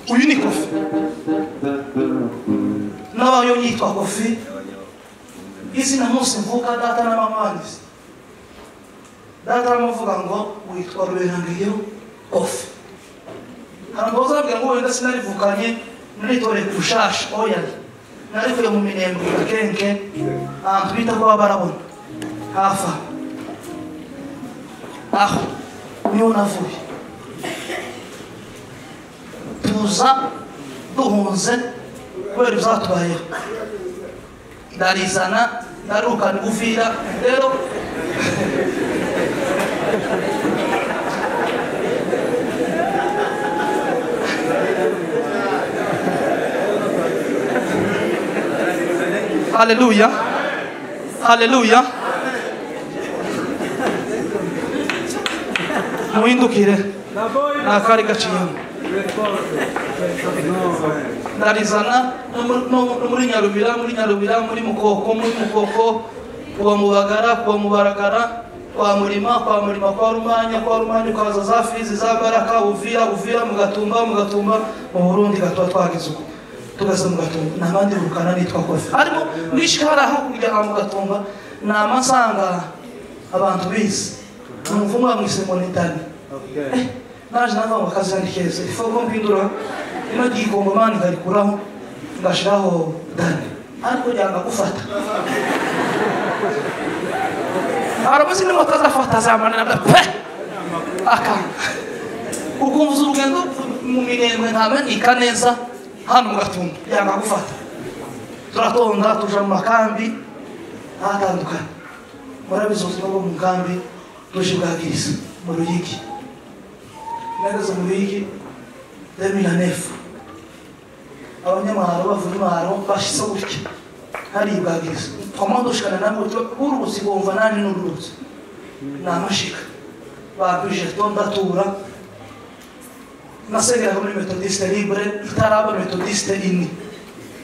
Uyu ni Kofi. Nabayo yitwa Kofi. Izina munsi mvuka data na mama wanjye. Data aramuvuga ngo witwa Ruberangiyo Kofi. Hari uzabwira ngo wenda sinarivukanye naritoreye kushasha oya. Narikuye mu Minembwe Gakenke ahantu bita kwa barabona. Hafa. Aho niho navuye. Tuza duhunze kubera ibyatubayeho. Ndarizana ndarukana Uvira rero Haleluya. Haleluya. Muhindukire. Nakari gaciyemo. Ndarizana no muri Nyarubira, muri Mukoko, kwa Mubagara, kwa Murima, kwa Rumanya, kwa za Fizi, za Baraka, Uvira, mu Gatumba, mu Burundi gatwa twagize uko. Tugeze mu Gatumba, nabandi rukana nitwa Kofi. Ariko nishikara hakurya mu Gatumba, namasanga abantu bize. Numvuma mwise monitani. Okay. Naje nava mu kazi ndikeze. Ifoko mpindura ino gikongomani ngarikuraho ngashiraho Dani. Ariko ryanga gufata. Aramuzi ni mutazafata zamanana pe. Aka. Ukumva urugendo mu Minembwe ntamenyika neza hano mu Gatumba yanga gufata. Turatonda tuja mu makambi atandukanye. Murabizi ubuzima bwo mu nkambi tuje bwagiriza mu Ruyigi. Nageze mu Ruyigi 2009. Abanyamaharo bavuye imaharo bashitse gutya hari ibwagiriza. Twamadushikana nabo uruzi bumva nani n'uruzi. Namashika. Babije tondatura. Nasengeraga muri Methodiste Libre itaraba Methodiste ini.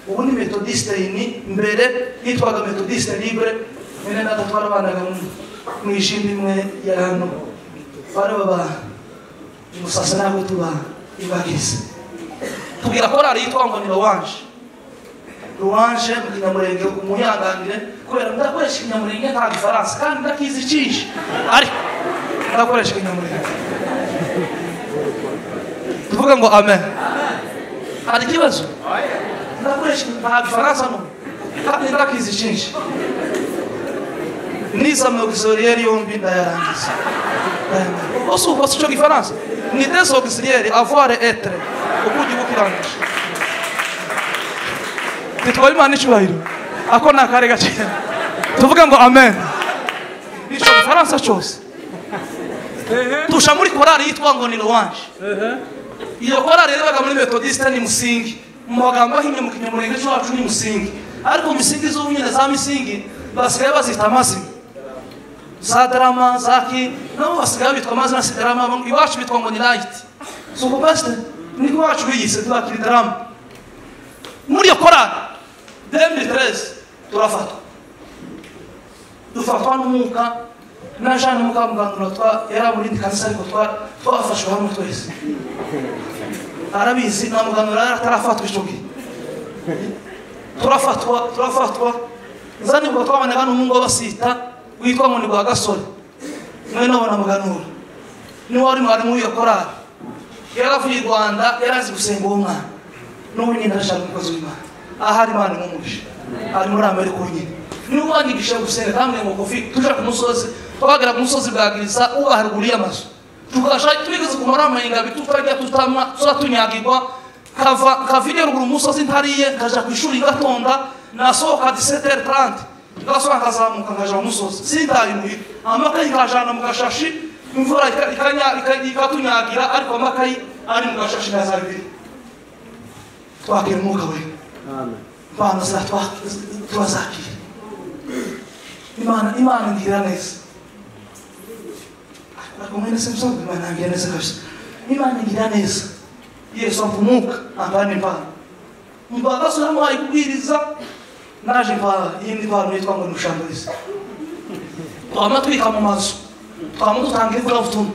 Ubu ni Methodiste ini mbere yitwaga Methodiste Libre. Mwene data twarabanaga mu ishimbi imwe ya hano. Bari baba musasa nabo tuba ibagiriza. Tugira korali yitwa ngo ni Louange. Louange mu Kinyamurenge umuyanganire kubera ndakoresha Ikinyamurenge nta Gifaransa kandi ndakizi cyinshi. Ariko ndakoresha Ikinyamurenge. Tuvuga ngo amen. Hari ikibazo? Ndakoresha nta Gifaransa no. Kandi ndakizi cyinshi. Niza mu auxiliaire yombi ndayarangiza. Osu posso cyo Gifaransa? Ni des auxiliaires avoir et être. Ubundi bukirangije. Titwa Imana icyubahiro. Ako nakare gace. Tuvuga ngo amen. Ico Gifaransa cyose. Tusha muri korali yitwa ngo ni Louange. Iyo korali yabaga muri Methodiste ni Musingi. Mu magambo ahinnye mu Kinyamurenge cyacu ni Musingi. Ariko Musingi z'ubunyene za Misingi basigaye bazita amazina. Za drama, zaki, nabo basigaye bitwa amazina si drama, iwacu bitwa ngo ni light. So pastor, niko iwacu biyise twakiri drama. Muri iyo korali 2013 turafatwa. Dufatwa n'umwuka na Jeanne Mukamugandura twa yari muri kanisa ariko twafashwe hamwe twese. Arabizi na Muganura atarafatwa ico gihe. Turafatwa. Nzani ngo twabanaga n'umuhungu w'abasita witwa ngo ni Rwagasore. Mwene wabo na Muganura. Ni wari mwarimu w'iyo korali. Yaravuye i Rwanda yarazi gusenga uwo mwana. N'ubu nyine arashaka umukozi w'Imana. Ahari Imana imumugisha. Ari muri Amerika nyine. Niwe wanyigisha gusenga kandi ngo Kofi tuja ku musozi twagera ku musozi bwagiriza uba haruguru y'amazu. Tukasha twigeze kumara amahinga bitutajya tutamwa tuzatunyagirwa kava ruguru umusozi ntariye nkaja ku ishuri ngatonda nasohoka 17h30 ngasohoka nkazamuka nkaja mu musozi sindaye muhira amakayi nkajana mu gashashi imvura ikatunyagira ariko amakayi ari mu gashashi na za bibiri. Twakira umwuka we. Amen. Impano turazakira. Imana ngira neza. Ariko mwene Samson Imana ngira neza kabisa. Imana ngira neza. Yesu ampa ampa impano. Mbaga sura kubwiriza naje mpa iyindi mpano yitwa ngo nushamburize. Twama twika mu mazu. Twama dutanga ivugabutumwa.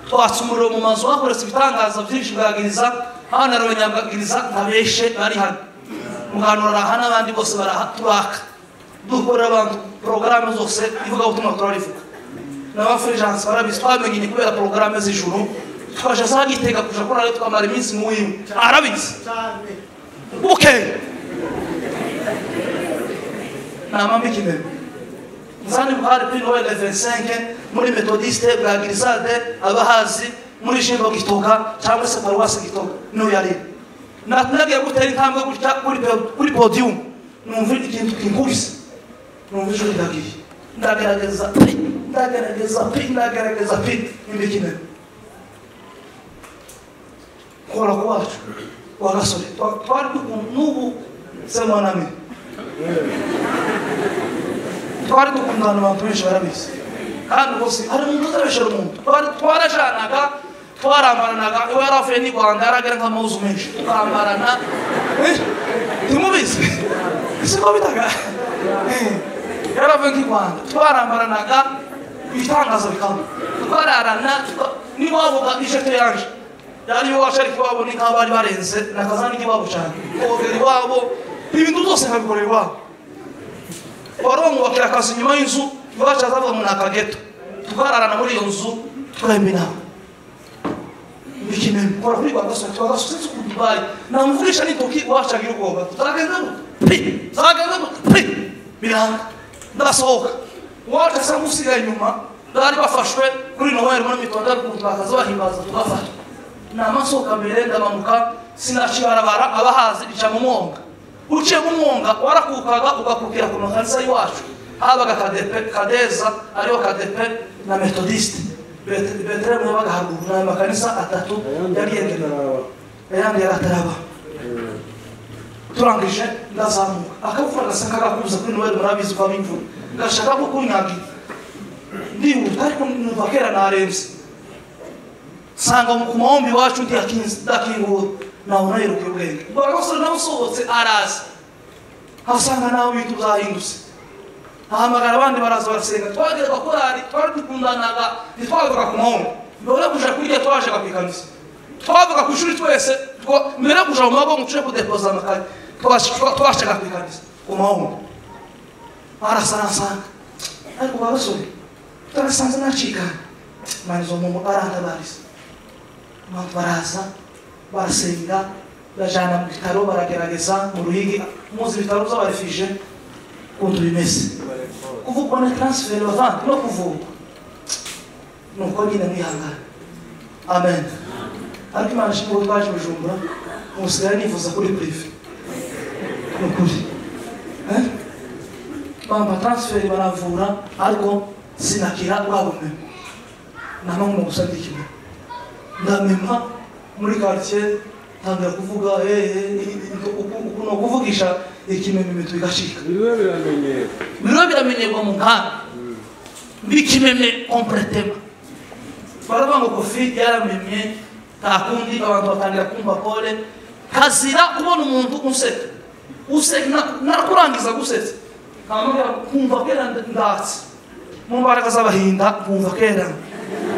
Twatsa umuriro mu mazu hakoretse ibitangaza byinshi bwagiriza Hano abanyabwiriza ntabeshe bari hano. Muganura aha n'abandi bose baraha turaka. Dukora abantu programme zose ivuga ubutumwa turarivuga. N'abafurigence barabizi twamenye kubera programme z'ijuru. Twaje zagitega kuja kora twamara iminsi muwiwe. Arabizi. Okay. Namambi kimeme. Nzani buhari kuri Noël 25 muri Methodiste bwa Girisade abahazi muri Shimbo Gitoga cyangwa se Paroisse Gitoga no yari. Nagiye gutera intambwe gutya kuri podium numva ikintu kinkubise. Numva ijwi ndagiye. Ndagerageza pe, ndagerageza pe, ndagerageza pe imbikine. Kora kwacu wagasore twari n'ubu se mwanami. Twari dukundana abantu benshi barabizi. Kandi bose hari umuntu utabeshera umuntu. Twarajanaga twarambaranaga iwe yaravuye ni Rwanda yaragera nk'amahuzu menshi tukambarana. Ntimubizi siko bitaga. Yaravuye nk'i Rwanda twarambaranaga ibitangaza bikaba. Twararana niwavuga ijete yanje yari iwacu ariko iwabo ni nk'aho bari barenze nakazana n'iwabo cyane kogera iwabo ibintu byose nkabikorera iwabo. Waromwubakira akazi inyuma y'inzu iwacu azavuga ngo ni akageto tukararana muri iyo nzu twembi nawe. Bikimeme kora kuri rwagasore twagasore ku Dubai namuvugisha n'intoki iwacu agira ubwoba tuzagenda gute tuzagenda gute biranga ndasohoka iwacu asa nk'usigaye inyuma bari bafashwe kuri Noël muri mitonda ukuntu bakaza bahimbaza tugafata. Namasohoka mbere ndamanuka sinacibarabara abahazi ica mu mwonga. Uciye mu mwonga warakukaga ugakukira ku makanisa y'iwacu habaga kadepe kadeza ariyo kadepe na Methodiste Betelehemu yabaga haruguru n'ayo makanisa atatu yari yegereye ayandi yari ataraba. Turangije ndazamuka akavura gasa nk'agakuza kuri Noël murabizi ko abimvura gashaka ko kunyagira ndihuta ariko numva kera narembye sanga ku mahombi iwacu ndakingura nabona yiruka ubwenge. Rwagasore nawe usohotse araza asanga nawe ibintu byahindutse ahamagara abandi baraza barasenga. Twageraga korari twari dukundanaga ntitwavaga ku mahombi mbere yo kuja kurya twajaga ku ikanisa twavaga ku ishuri twese mbere yo kuja mu mago ngo tuje kudepoza amakaye twajaga ku ikanisa ku mahombi. Arasa arasanga ariko rwagasore turasanze nacikana manizo mu arantabariza abantu baraza barasenga bajana mu bitaro baragerageza mu Ruhigi muzi ibitaro by'abarefije ukuntu bimeze kuvugwa na transfer bavandi no kuvugwa nuko nyine mwihangana. Amen. Ariko Imana ishimwe ko twaje Bujumbura musigaye nifuza kuri prive ni ukuri bampa transfer baravura ariko sinakira bwa bumwe namwe gusa ndikimwe ndamema muri quartier tangira kuvuga uko kuvugisha ikimeme bitu bigashika biro biramenyerwa mu nkambi bikimeme completement baravuga ngo Kofi yaramemye nta kundi abantu batangira kumva pole kazira kubona umuntu useka useka narakurangiza gusetsa nkamubwira kumva kera ndatse mu mbaraga z'abahinda kumva kera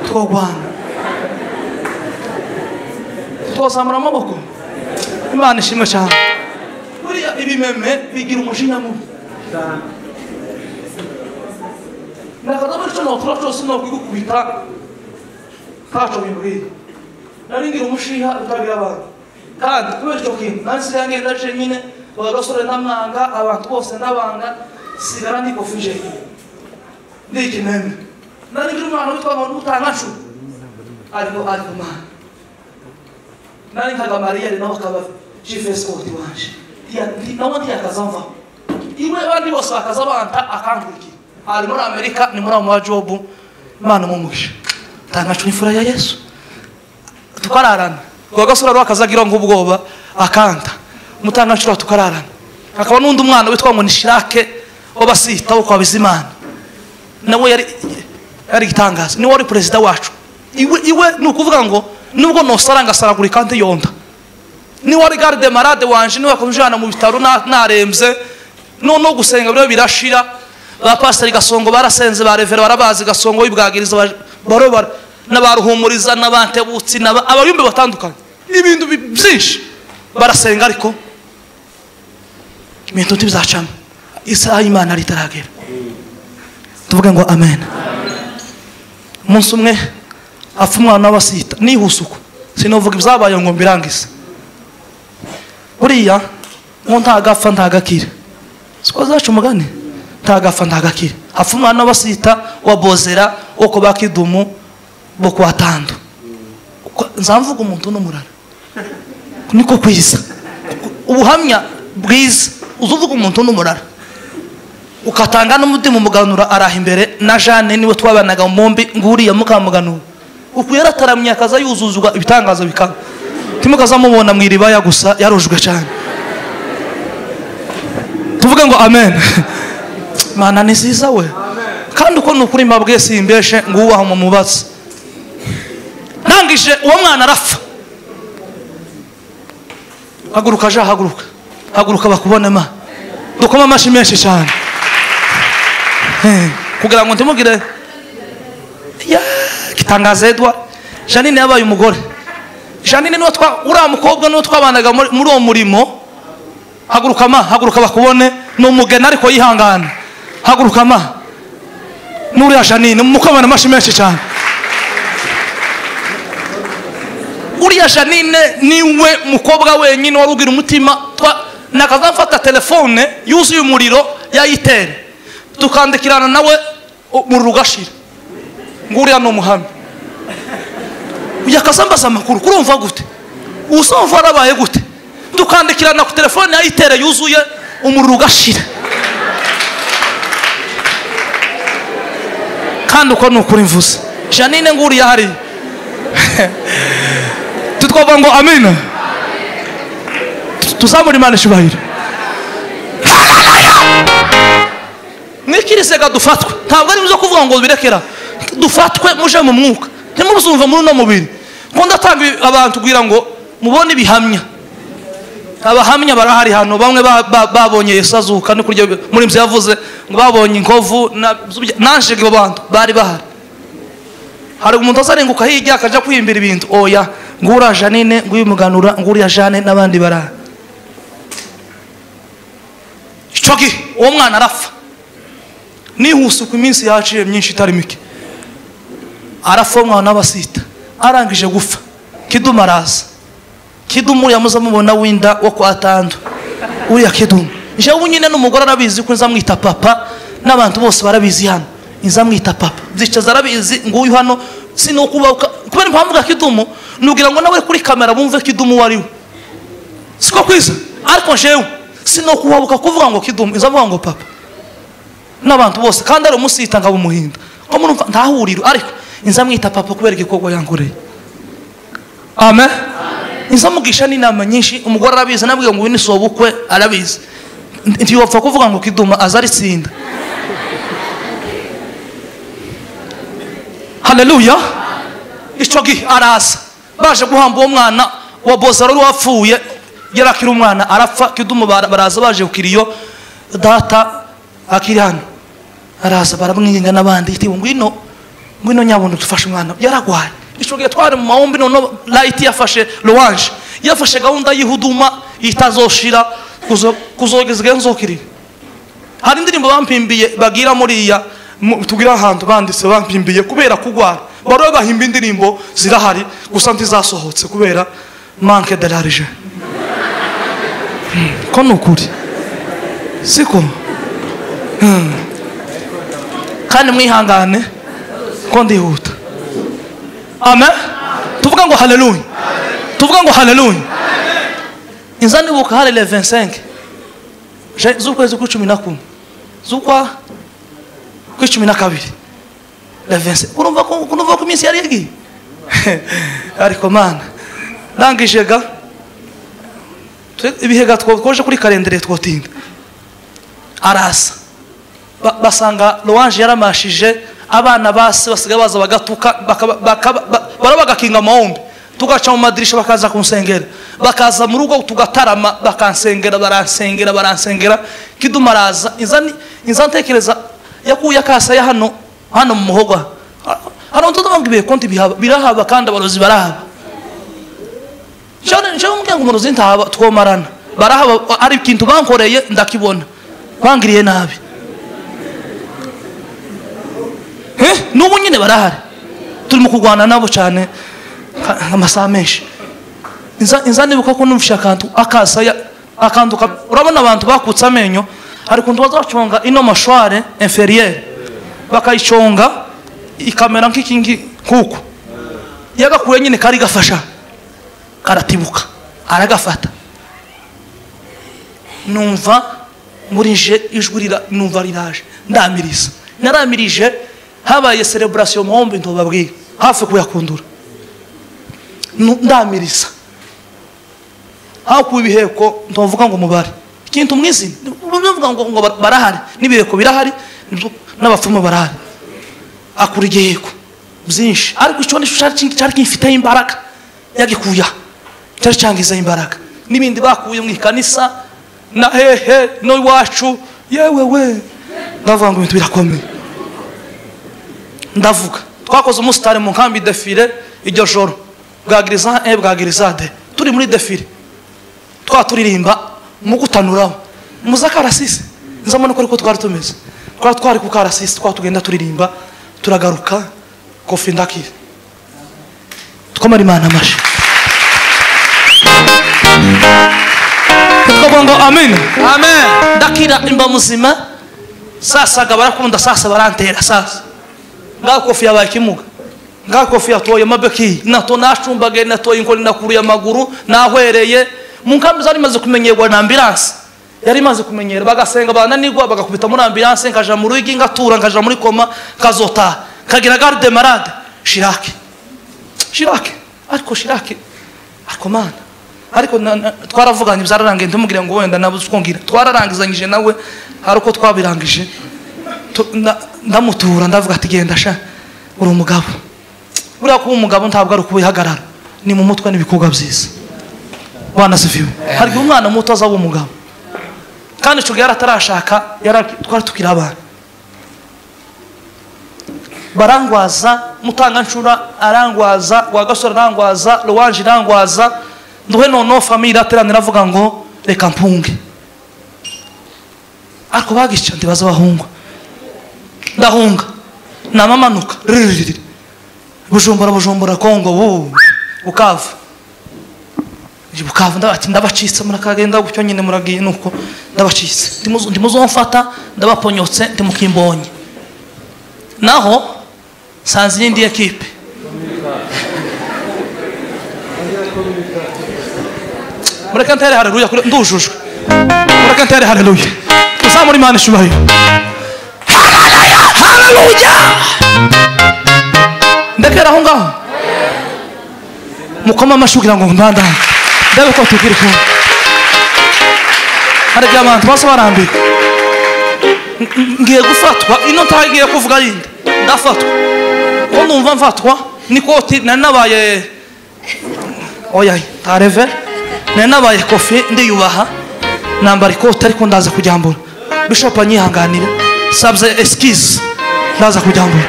twogwana twazamura amaboko. Imana ishimwe cyane. Buriya ibimeme bigira umujinya mubi. Nakadama icyo nokora cyose nokwigukubita ntaco bimbwira. Nari ngira umushiha utagira abantu kandi kubera icyo kintu nasigaye ngenda jenyine rwagasore ndamwanga abantu bose ndabanga sigara ndi Kofi jenyine ndi ikimeme. Nari ngira umwana witwa ngo Mutangacu ariko mana nari nka Gamaliel nawe akaba chief escort wanje nawe ntiyakazamva iwe abandi bose bakaza banta akankurikira. Ari muri Amerika ni muri wa Jobu. Imana mumugisha Tangacu n'imfura ya Yesu tukararana. Rwagasore rwakazagira ngo ubwoba akanta Mutangacu tukararana. Akaba n'undi mwana witwa ngo ni Shirake w'abasita wo kwa Bizimana nawe yari gitangaza ni wari president wacu iwe ni ukuvuga ngo nubwo nosaranga saragurika nte yonda ni wari garde malade wanje ni wakomjana mu bitaro narembye no gusenga biro birashira. Ba pastor Gasongo barasenze ba revera barabazi Gasongo wibwagiriza barobara n'abaruhumuriza n'abantebutsi n'abayumbe batandukanye. Ibintu byinshi barasenga ariko ibintu ntibizacamo. Isaha y'Imana ritaragera. Tuvuge ngo amen. Umunsi umwe apfa umwana w'abasita nihuse uko sinovuga ibyabaye ngo mbirangize. Buriya ngo ntagapfa ntagakira, siko zacu umugani, ntagapfa ntagakira. Hapfa umwana w'abasita wa Bozera wo ku Bakidumu bo kwa Tando. Nzamvuga umuntu n'umurara niko kwiza ubuhamya bwiza, uzuvuga umuntu n'umurara ukatanga n'umutima. Umuganura araha imbere na Jeanne niwe twabanaga mu mombi, nguriya mukamuganura uku yarataramye akaza yuzuzwa ibitangaza bikaba timukaza mubona mu iribaya gusa yarujwe cyane. Tuvuge ngo amen. Mana ni nziza we. Kandi uko nukuri mbabwiye simbeshe ngubaha mu mubatsi. Nangije uwo mwana arapfa. Haguruka ja, haguruka, haguruka bakubone ma. Dukoma amashi menshi cyane kugira ngo ntimugire ya kitangaza. Edward Janine yabaye umugore. Janine niwe twa uriya mukobwa niwe twabanaga muri uwo murimo. Haguruka ma, haguruka bakubone. Ni umugeni ariko yihangana. Haguruka ma, n'uriya Janine mukamana amashi menshi cyane. Uriya Janine niwe mukobwa wenyine wari ugira umutima. Nakaza mfata telefone yuzuye umuriro yayitere tukandikirana nawe umuriro ugashira. Nguriya ni umuhamya. Yakaza amakuru kurumva gute, usumva warabaye gute, tukandikirana ku telefone yayitere yuzuye umuriro ugashira. Kandi uko ni ukuri mvuze. Janine nguriya hariya. Tutwavuga ngo amina. Tuzamura Imana ishubahiro. Mwikirisega dufatwe, ntabwo ari byo kuvuga ngo birekera. Dufatwe muje mu mwuka, ntimuzumva muri uno mubiri. Ko ndatanga abantu kugira ngo mubone ibihamya. Abahamya barahari hano, bamwe babonye Yesu azuka, ni kurya muri mzi yavuze ngo babonye inkovu nanje abo bantu bari bahari. Hari umuntu azarenguka hirya akaja kwihimbira ibintu. Oya, ngura Janine, nguyu muganura, nguriya Jane n'abandi barahari. Ico gihe uwo mwana arapfa. Nihuse ku minsi yaciye myinshi itari mike, arapfa umwana w'abasita. Arangije gupfa Kidumu araza. Kidumu uriya muzamubona w'inda wo kwa Tando, uriya Kidumu jewe nyine n'umugore arabizi ko nzamwita papa, n'abantu bose barabizi hano nzamwita papa. Byicaza arabizi nguyu hano sinokuba kubera impamvu ga Kidumu nugira ngo nawe kuri kamera bumve Kidumu wari we, siko kwiza. Ariko jewe sinokubabuka kuvuga ngo Kidumu, nzavuga ngo papa n'abantu bose. Kandi ari umusita ngabo umuhinda ko murumva ntahuriro, ariko nzamwita papa kubera igikorwa yankoreye. Amen. Nzamugisha n'inama nyinshi. Umugore arabizi, nabwiye ngo uyu ni sobukwe arabizi. Ntiyopfa kuvuga ngo Kiduma azaritsinda. Haleluya. Ico gihe araza baje guhamba uwo mwana wa Bozaro wapfuye, yarakira umwana arapfa. Kidumu baraza baje kukiriyo, data akiri hano araza baramwinginga n'abandi iti ngwino ngwino nyabundi dufashe umwana yaragwaye. Ico gihe twari mu mahombi, none light yafashe louange, yafashe gahunda y'ihuduma itazoshira kuzogeza nzokiri. Hari indirimbo bampimbiye bagira muriya tugira ahantu banditse bampimbiye kubera kugwara, baro bahimba indirimbo zirahari gusa ntizasohotse kubera manque de l'argent. Ko nukuri siko. Kandi mwihangane ko ndihuta. Amen. Tuvuga ngo haleluya. Tuvuga ngo haleluya. Inzanibuka hari le 25 z'ukwezi kwa 11 z'ukwa 12 le 25. Urumva ko urumva ko iminsi yari yagiye. Ariko mana ndangije ga ibihe twoje kuri kalendere twotinda. Arasa basanga louange yaramashije, abana base basigaye baza bagatuka barabagakinga amahombe, tugaca mu madirisha bakaza kunsengera, bakaza mu rugo tugatarama bakansengera, baransengera baransengera. Kidumu araza inza ntekereza yakuye akasa ya hano hano mu muhogo hano ntuvuga ngo ibihe konti birahaba kandi abarozi barahaba. Nje mbwira ngo umurozi ntaba twomarana barahaba ari ikintu bankoreye ndakibona bangiriye nabi. N'ubu nyine barahari turimo kurwana nabo cyane amasaha menshi. Inza nibuka ko numvisha akantu akasaya akantu. Urabona abantu bakutse amenyo hari kuntu bazaconga ino mâchoire inférieure bakayiconga ikamera nk'ikingi kuko yagakuye nyine kari gafasha karatibuka aragafata. Numva murije ijwi numva riraje ndamiriza naramirije habaye celebration muhombe ntobabwiye hafi kuyakundura ndamiriza hakuba ibiheko ntovuga ngo mubare ikintu mwizina mvuga ngo barahari n'ibiheko birahari n'abapfumu barahari akura igiheko byinshi ariko icyo nisho cyari kimfiteho imbaraga yagikuya cyari cyangiza imbaraga n'ibindi bakuye mu ikanisa na hehe no iwacu yewe we ndavuga ngo ibintu birakomeye. Ndavuga twakoze umusitari mu nkambi defile iryo joro bwagiriza e bwagiriza de turi muri defile twaturirimba mu gutanuraho muzakarasisi nzamana ko twari tumeze twari ku karasisi twatugenda turirimba turagaruka kofi ndakira tukomara Imana amashi tukavuga ngo amen amen. Ndakira imba muzima sasa barakunda sasa barantera sasa ngaho kofi yabaye kimuga ngaho kofi yatoye mabeki nato nashumbage natoye inkoni nakuruye amaguru nahwereye mu nkambi zari maze kumenyerwa na ambulance yari maze kumenyera bagasenga bananigwa bagakubita muri ambulance nkaja mu rugi ngatura nkaja muri koma kazota kagira garde malade Shirake Shirake ariko Shirake ariko mana ariko twaravuganye byararangiye ndumubwira ngo wenda nabuze uko ngira twararangizanyije nawe hari uko twabirangije ndamutura ndavuga ati genda sha uri umugabo. Buriya kuba umugabo ntabwo ari ukubihagarara ni mu mutwe n'ibikorwa byiza. Bwana sifiwe. Hari umwana muto azaba umugabo kandi ico gihe yaratarashaka twari tukiri abana barangwaza mutangancura arangwaza Rwagasore arangwaza Louange arangwaza nduhe nono famille irateranira avuga ngo reka mpunge ariko bagica ndibaza bahunga ndahunga namamanuka Bujumbura Bujumbura Kongo Bukavu Bukavu ndabati ndabacitse murakagenda gutyo nyine muragiye nuko ndabacitse ndimuzomfata ndabaponyotse ndimukimbonye naho sanze indi equipe mureka ntere haleluya ndujujwe mureka ntere haleluya tuzamura Imana ishubahiro haleluya haleluya ndekera aho ngaho mukoma amashyi kugira ngo mbandane ndabe ko tukiri kumwe hari igihe abantu bose barambika ngiye gufatwa ino ntagiye kuvuga yindi ndafatwa ko numva mfatwa nikoti nari nabaye oya tareve nari nabaye kofi ndiyubaha nambara ikoti ariko ndaza kujyambura bishop anyihanganire sabze excuse ndaza kujyambura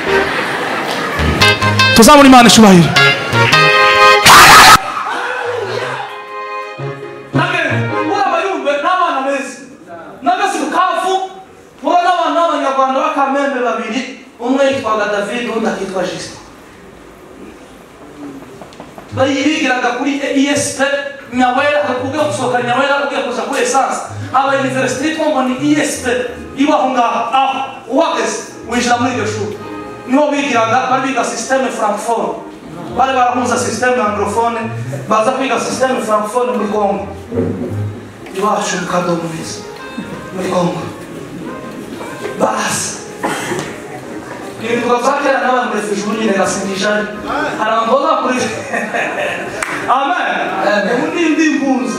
tuzamura Imana ishubahiro. Umwe yitwaga David undi akitwa Justin bigiraga kuri ESP Nyawera ugiye gusohoka Nyawera ugiye kuza kuri essence aba university yitwa ngo ni ESP ibaho ngaho aho uhageze winjira muri iryo shuri niho bigiraga bari biga système francophone bari barahunza système anglophone baza kwiga système francophone muri Congo iwacu mu Kadomo muri Congo basi ibintu twakera n'abantu muri nyine gasindijari hari abantu bazakuri amen ubundi ndi impunzi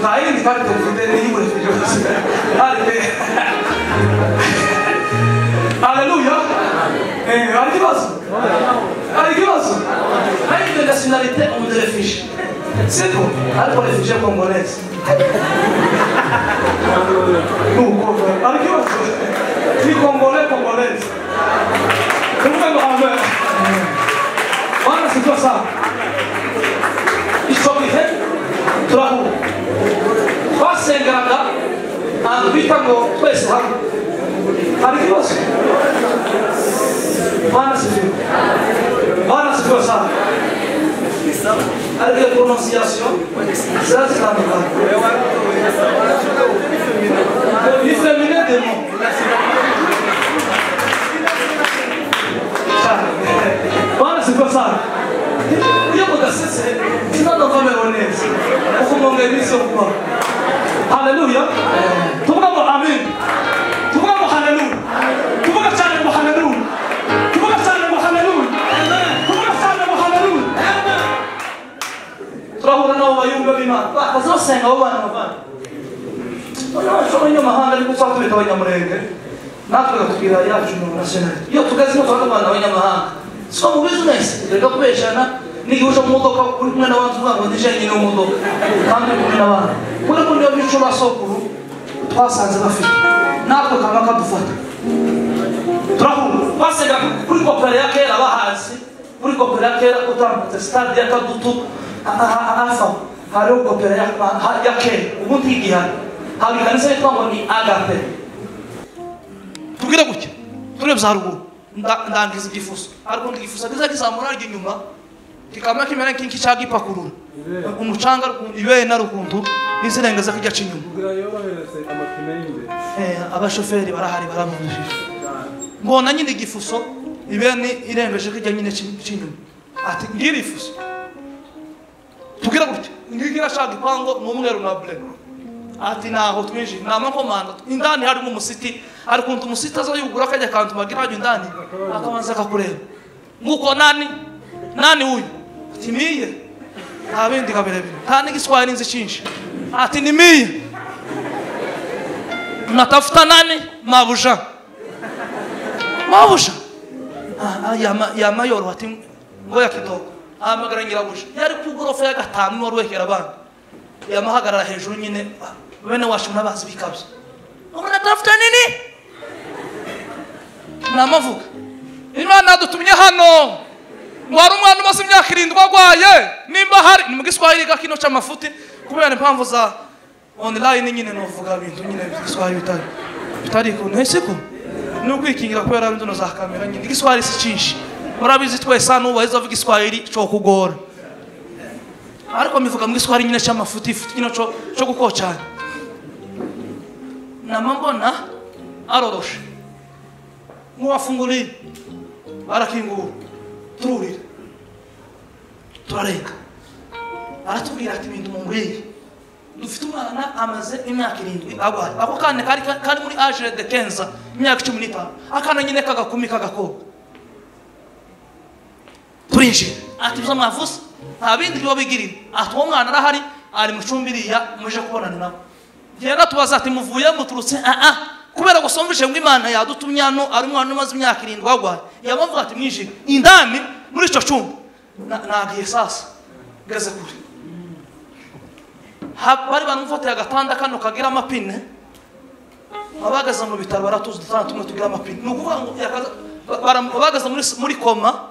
nta yindi karite mfite n'iy'uburefije hari haleluya hari ikibazo hari ikibazo hari de nationalité on de réfugié c'est tout ariko réfugié congolaise hari ikibazo ni congolais congolaise. Amen. Bwana sifiwe sana. Icyo gihe Turahura twasengeraga ahantu bita ngo twese hamwe hari ikibazo. Bwana sifiwe, Bwana sifiwe sana. Ariko prononciation ziba zitandukanye. Ni féminin de mots. Bwana sifiwe sana. Iyo mudasetse sinanova neza kuko umuntu iminsi yo kubaho. Haleluya. Tuvuga ngo amen. Tuvuga ngo haleluya. Tuvuga cyane ngo haleluya. Tuvuga cyane ngo haleluya. Tuvuga cyane ngo haleluya. Turahura nabo bayumva b'Imana bakazosenga abo bana bavana. Noneho abanyamahanga ariko usanga tubita abanyamurenge natwe bakatubwira yacu mu nationality. Iyo tugeze no tubona abana b'abanyamahanga so mu business reka kubeshana. N'igihe uje mu modoka uri kumwe n'abandi uvuga ngo ndi jenyine mu modoka kandi uri kumwe n'abandi kubera ko niyo mico ba sokuru twasanze bafite natwe kaba kadufata. Turahura basenga kuri kopera ya kera bahazi kuri kopera ya kera utambutse stade ya Kadutu hafi aho hariho kopera ya kera ubundi igihari haba ikanisa yitwa ngo ni Agape. Tubwire gutya turebye haruguru ndangiza igifuso ariko igifuso kiza kizamura inyuma kikaba kimera nk'iki cyagipakurura umucanga ibena rukuntu n'izirengeza kijya cinyuma. Abashoferi barahari baramujije ngona nyine igifuso ibeni irengeje kijya nyine cinyuma ati ngira ifuso tugira gutya ngira shaka ipango n'umweru na bleu ati naho twinji namakomanda indani harimo umusiti ari kuntu umusiti aza yugura akajya kantu bagira hajya indani akabanza akakureba nguko nani nani huyu ati miye nta bindi kabirebire nta n'igiswahili nzi cyinshi ati ni miye natafuta nani mabuja mabuja ya mayoro ati ngoya kidogo ahamagara nyirabuja yari ku gorofa ya 5 wari wekera abandi yamahagarara hejuru nyine bene wacu n'abazi bikabyo unatafuta nini namavuga Imana dutumye hano wari umwana umaze imyaka 7 agwaye nimba hari ni mu Giswahili gakino c'amafuti kubera impamvu za online nyine novuga bintu nyine Giswahili bitari ko ntesiko no kwikingira kubera bintu za kamera nyine Giswahili si cinshi murabizi twese hano baheza avuga Giswahili cyo kugora ariko mivuga mu Giswahili nyine c'amafuti kino cyo gukocana namambona aroroshe muwafunguri barakingura tururira turarenga aratubwira ati ibintu mungwiye dufite umwana amaze imyaka 7 agwaye ako kana kari muri age de 15 imyaka 15 akana nyine kagakumi kagakobwa turinjira ati bizo mwavuze nta bindi biba bigirira ati uwo mwana arahari ari mu cumbiriya muje kubonana nawe genda tubaza ati muvuye muturutse kubera gusomvije ngo Imana yadutumye hano ari umwana umaze imyaka 7 agwaye yabavuga ati mwinjire indani muri ico cumba nagiye sasa ngeze kure bari bamufatiye agatanda kano kagira amapine abagaza mu bitaro baratuzi dutanda tumwe tugira amapine ni ukuvuga ngo abagaza muri koma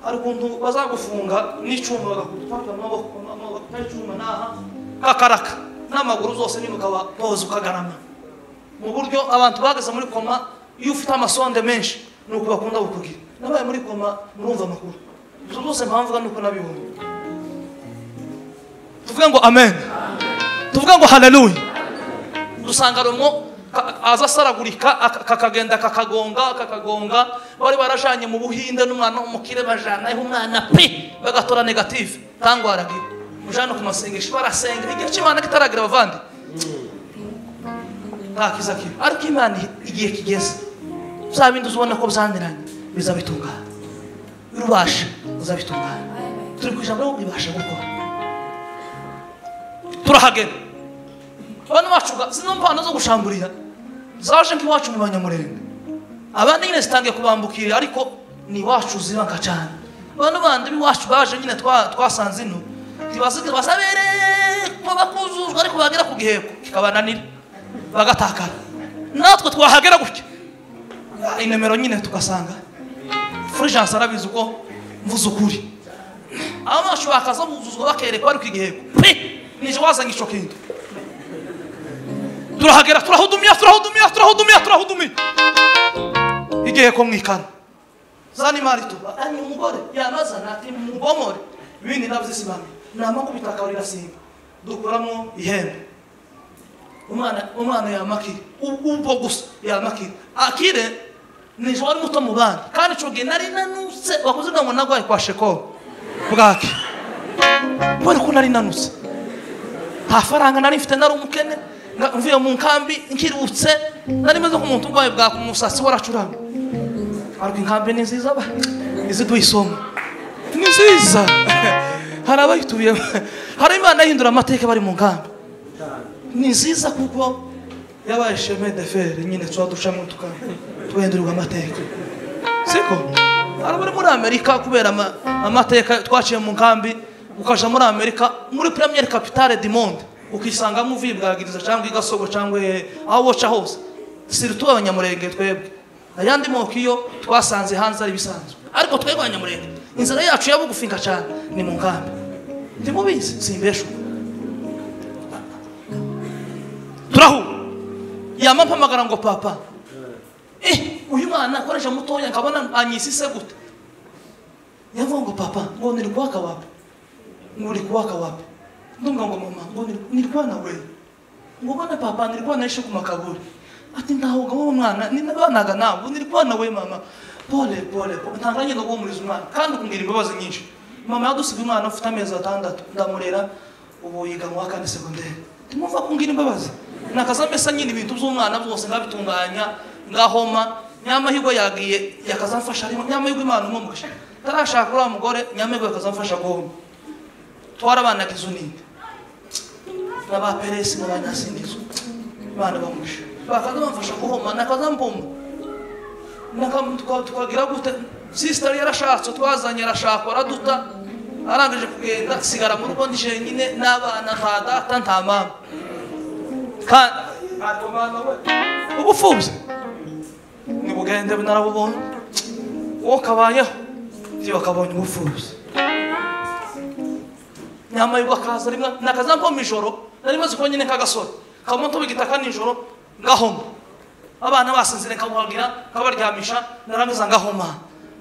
hari ukuntu bazagufunga n'icuma bagakubita amaboko n'icuma n'aha kakaraka n'amaguru zose nyine ukaba poza ukagarama mu buryo abantu bagaza muri koma iyo ufite amasonde menshi ni uko bakunda kukugira nabaye muri koma murumva amakuru ibyo byose mpamvuga nuko nabibonye. Tuvuge ngo amen. Tuvuge ngo haleluya. Dusanga rumwo aza asaragurika kakagenda kakagonga kakagonga bari barajanye mu Buhinde n'umwana w'umukire bajana umwana pe bagatora negative tangwaragiwe mujana ku masengesho barasenga igihe cy'Imana kitaragira abavandi nta kiza kiba ariko Imana igihe kigeze bya bindi uzubona ko byananiranye bizabitungana urubasha uzabitungana turi ku ijambo ribasha gukora turahagera abantu bacu zino mpano zo gushamburira zaje nk'iwacu mu Banyamurenge abandi nyine zitangiye kubambukira ariko ni iwacu zibanka cyane abantu bandi b'iwacu baje nyine twasanze ino ntibasigaye basaberekwa bakuzuzwa ariko bagera ku giheko kikabananira bagatakara natwe twahagera gutya inomero nyine tugasanga Fulgence arabizi uko mvuze ukuri abacu bakaza buzuzwa bakerekwa ariko igiheko pe Nije wazanye ico kintu. Turahagera turahudumia. Igihe ko mwikana. Zani marito ani umugore yamazana ati mubomore ibindi navyisimami. Namakubita kaurira simba. Dukuramo ihembe. Umwana yamakire. Ubwo gusa yamakire. Akire nije wari muto mu bana. Kandi ico gihe nari nanutse wakuze ngo nagwaye kwa sheko. Bwaki. Kubera ko nari nanutse. Nta faranga nari mfite nari umukene. Mvuye mu nkambi nkirutse nari meze nk'umuntu urwaye bwa kumusatsi waracurama. Ariko inkambi ni nziza ba iziduha isomo ni nziza. Hari abayituye hari Imana ihindura amateka bari mu nkambi ni nziza kuko yabaye chemin de fer nyine twaducamo tugahindurirwa amateka siko. Hari abari muri Amerika kubera amateka twaciye mu nkambi ukaja muri Amerika muri première capitale du monde ukisangamo uvibwagiriza cyangwa igasogo cyangwa aho woca hose surtout abanyamurenge twebwe ayandi moko iyo twasanze hanze ari bisanzwe ariko twebwe abanyamurenge inzira yacu yabugufinka cyane ni mu nkambi ndimubizi simbesho turahu yamampamagara ngo papa uyu mwana akoresha mutoya nkabona anyisise gute yavuga ngo papa ngo nilikuwaka wapi ngo ulikuwaka wapi ndumva ngo mama ngo nilikuwa na wewe ngo bana papa nilikuwa naishi ku makaburi ati ndahoga wowe mwana ninabanaga nawe nilikuwa na wewe mama pole pole ntanganye no guhumuriza umwana kandi kumbwira imbabazi nyinshi mama yadusiga umwana ufite amezi 6 ndamurera ubu yiga mu wa kane secondaire timumva kumbwira imbabazi nakazamesa nyine ibintu by'umwana byose ngabitunganya ngahoma nyamahirwe yagiye yakazamfasha arimo nyamahirwe Imana umumugisha tarashaka uriya mugore nyamahirwe yakazamfasha guhoma twarabanaga izo ninde n'aba Peresi n'abanyasingizo Imana bamugisha bakaza bamfasha guhoma nakazampoma tukagira gute sister yarashatse twazanye arashaka araduta arangije kugenda sigara mu rugo ndi nyine n'abana nta data nta mama kandi ubupfubyi nibugende narabubonye uwo kabayeho bakabonye ubupfubyi nyamahirwe akaza rimwe nakazampoma ijoro nari maze kuba nyine k'agasore kamutoba igitaka nijoro ngahoma abana basinzire nkabuhagira nkabaryamisha narangiza ngahoma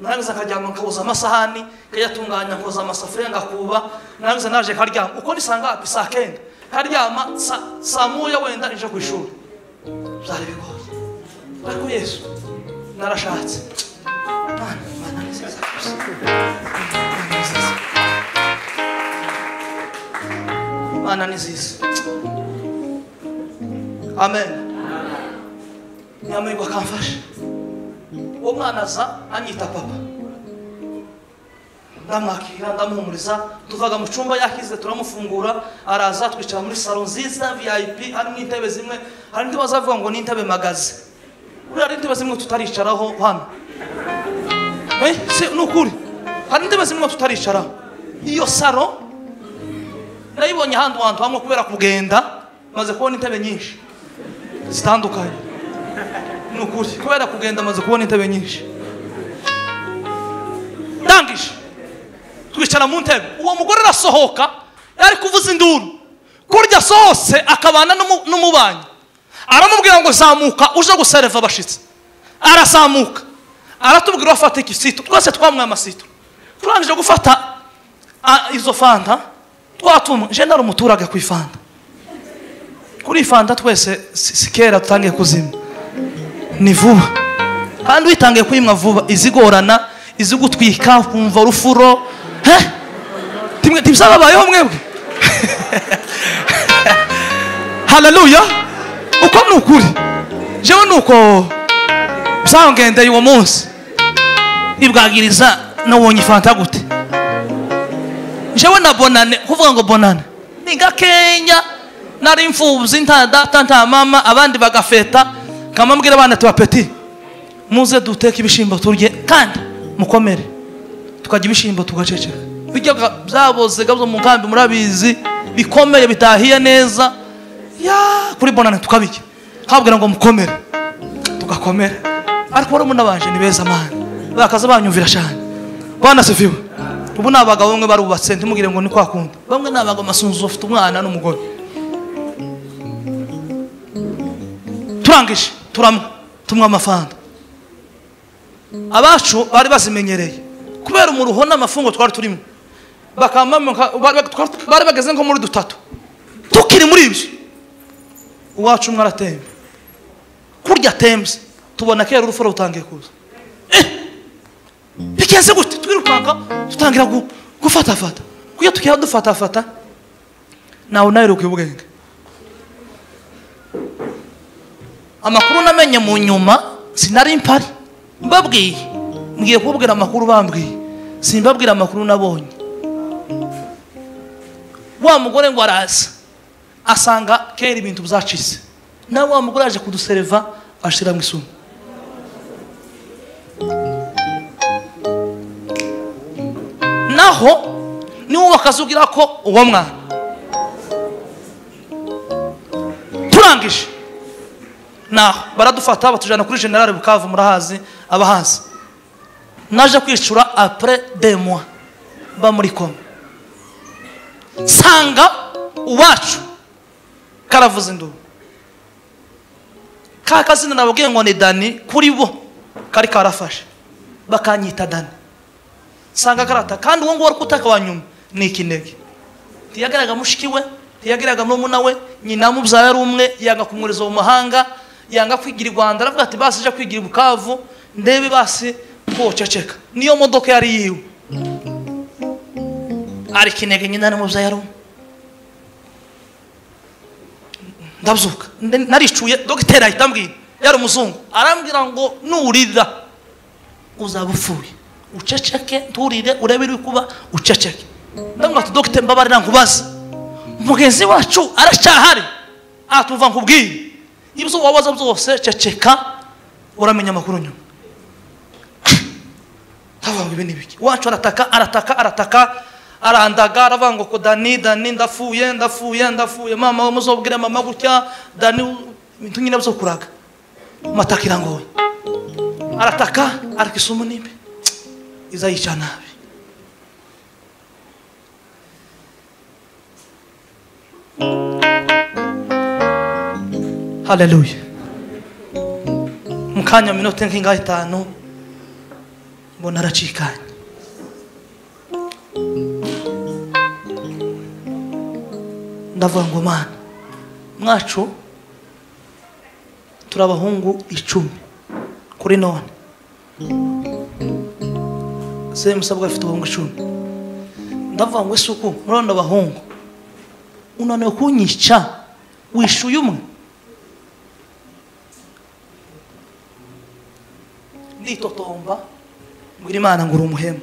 narangiza nkaryama nkaboza amasahani nkayatunganya nkoza amasafuriya ngakuba narangiza naje karyama uko nisanga saa 9 karyama saa 1 wenda nje ku ishuri byari bigoye ariko Yesu narashatse Mana ni nziza Mana ni nziza amen. Nyamahirwe akamfasha uwo mwana aza anyita papa ndamwakira ndamuhumuriza tuvaga mu cyumba yakize turamufungura araza twicara muri salon nziza VIP harimo intebe zimwe hari intebe bazavuga ngo ni intebe magaze uriya hari intebe zimwe tutaricaraho hano ni ukuri hari intebe zimwe tutaricaraho iyo salon nayibonye ahandi hantu hamwe kubera kugenda maze kubona intebe nyinshi zitandukanye ni ukuri kubera kugenda maze kubona intebe nyinshi ndangije twicara mu ntebe uwo mugore arasohoka yari kuvuza induru kurya asohotse akabana n'umubanyi aramubwira ngo zamuka uje gusereva abashitsi arazamuka aratubwira afata ikisito twese twamwe amasito turangije gufata izo fanta twatumwe je nari umuturage ku ifanta kuri ifanta twese si kera tutangiye kuzima ni vuba kandi witangiye kuyimwa vuba izigorana izigutwika kumva rufuro timwe timsababayeho mwebwe haleluya uko nukuri jewe nuko byangendeye uwo munsi ibwagiriza nabonye ifanta gute jewe na bonane kuvuga ngo bonane ni gakenya nari imfubyi nta data nta mama abandi bagafeta kamambwira abana tuba petit muze duteke ibishimbo turye kandi mukomere tukajya ibishimbo tugaceceka bijya byaboze gabyo mu nkambi murabizi bikomeye bitahiye neza ya kuri bonane tukabijya kabwira ngo mukomere tugakomera ariko wari umunabanje ni beza mana bakaza banyumvira cyane bana sifiwe Ubu n'abagabo bamwe barubatse ntimugire ngo ni kwa kundi. Bamwe n'abagabo masunzu bafite umwana n'umugore. Turangije turamwe tumwa amafanta. Abacu bari bazimenyereye kubera umuruho n'amafungo twari turimo. Bakamama bari bageze nko muri dutatu. Tukiri muri ibyo. Uwacu umwe aratemba. Kurya temze tubona kera urufuro rutangiye kuza. Bikenze gute twirukanka tutangira gufata fata. Kuya tukiya dufata fata nawe nayiruka ubwenge. Amakuru namenye mu nyuma sinari mpari mbabwiye ngiye kubabwira amakuru bambwiye simbabwira amakuru nabonye. Wa mugore ngo araza asanga kera ibintu bzacitse. Nawe wa mugore aje kudusereva ashira mu isumu. Naho niwo bakazugira ko uwo mwana turangije naho baradufata batujana kuri General Bukavu murahazi abahazi. Naje kwicura après 2 mois ba muri koma sanga uwacu karavuze ndu kakazina nababwiye ngo ni Dani kuri bo kari karafashe bakanyita Dani. Sanga karata kandi uwo ngo kutaka wa nyuma ni ikinege. Ntiyageraga mushiki we, ntiyageraga murumuna we, nyina mubyaye ari umwe, yanga kumwereza mu mahanga, yanga kwigira i Rwanda, aravuga ati basi je kwigira Bukavu ndebe basi ko ceceka. Niyo modoka yari yiwe. Ari kinege nyina mubyaye ari umwe. Ndabyuka naricuye dogiteri ahita ambwira, yari umuzungu, arambwira ngo nurira uzaba upfuye. Uceceke nturire urebe iri kuba uceceke. Ndamubwira ati dogiteri mbabarira nkubaze, mugenzi wacu aracyahari? Atuva nkubwiye ibyo wabaza byose ceceka uramenya amakuru nyuma. Ndavuga ngo ibi ni biki? Wacu arataka arataka arataka arandaga aravuga ngo ko Dani Dani ndapfuye ndapfuye ndapfuye mama muzobwire mama gutya Dani ibintu nyine byo kuraga mataka irangoye. Arataka ariko isumu nimbi izayica nabi. Haleluya. Mu kanya minota nk'ingahe itanu mbona aracikanye. Ndavuga ngo Mana mwacu turabahungu 10 kuri none. Se musabwa afite abahungu 10. Ndavuga ngo isuku murabona abahungu unaniwe kunyica wishuye umwe. Nditotomba mbwira Imana ngo uri umuhemu.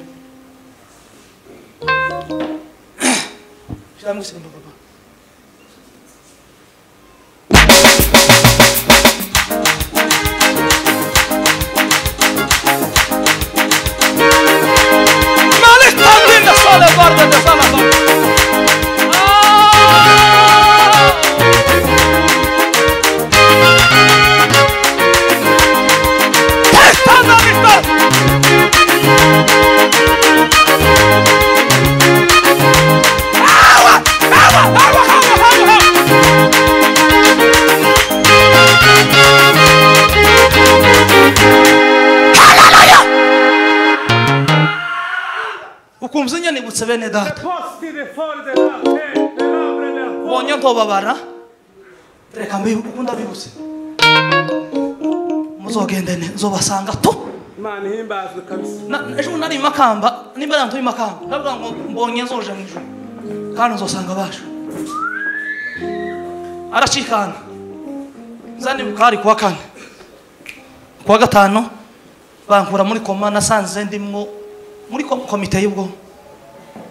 Shyiramo isimba papa. Ukumva nibutse bene data bonye ntobabara reka mbi ukunda bibutse muzogendene nzobasanga to. Imana ihimbazwe kabisa. Ejo nari makamba nimba nantu makamba ndavuga ngo mbonye nzoje mu ijuru kandi nzosanga basho. Aracikana nzani mukari kuwa kane kuwa gatanu bankura muri koma nasanze ndimwo muri komite y'ubwo.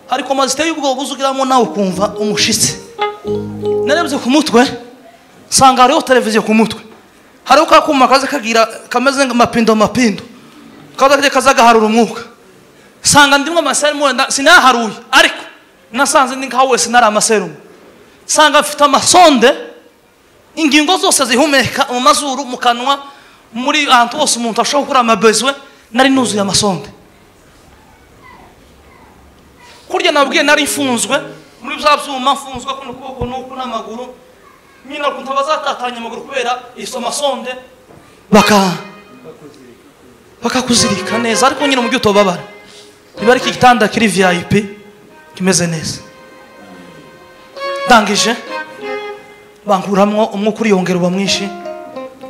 Hari koma ziteye ubwo buzugiramo nawe ukumva umushitsi. Narebye ku mutwe sanga hariho televiziyo ku mutwe. Hariho kakuma kaza kagira kameze nk'amapindo mapindo. Kaza kazagaharura umwuka. Sanga ndimwo amaserumu sinaharuye ariko nasanze ndi nkaho wese nari amaserumu. Sanga mfite amasonde ingingo zose zihumeka mu mazuru mu kanwa muri ahantu hose umuntu ashobora gukora amabezwe nari nuzuye amasonde. Kurya nabwiye nari mfunzwe muri bya byuma, mfunzwe kuno kuboko nuku n'amaguru, nyina ukuntu bazatatanya amaguru kubera isomasonde bakakuzirika neza, ariko nyine mu gihe utobabara niba ari igitanda kiri VIP kimeze neza. Ndangije bankuramwo umwuka uriyongera uba mwinshi,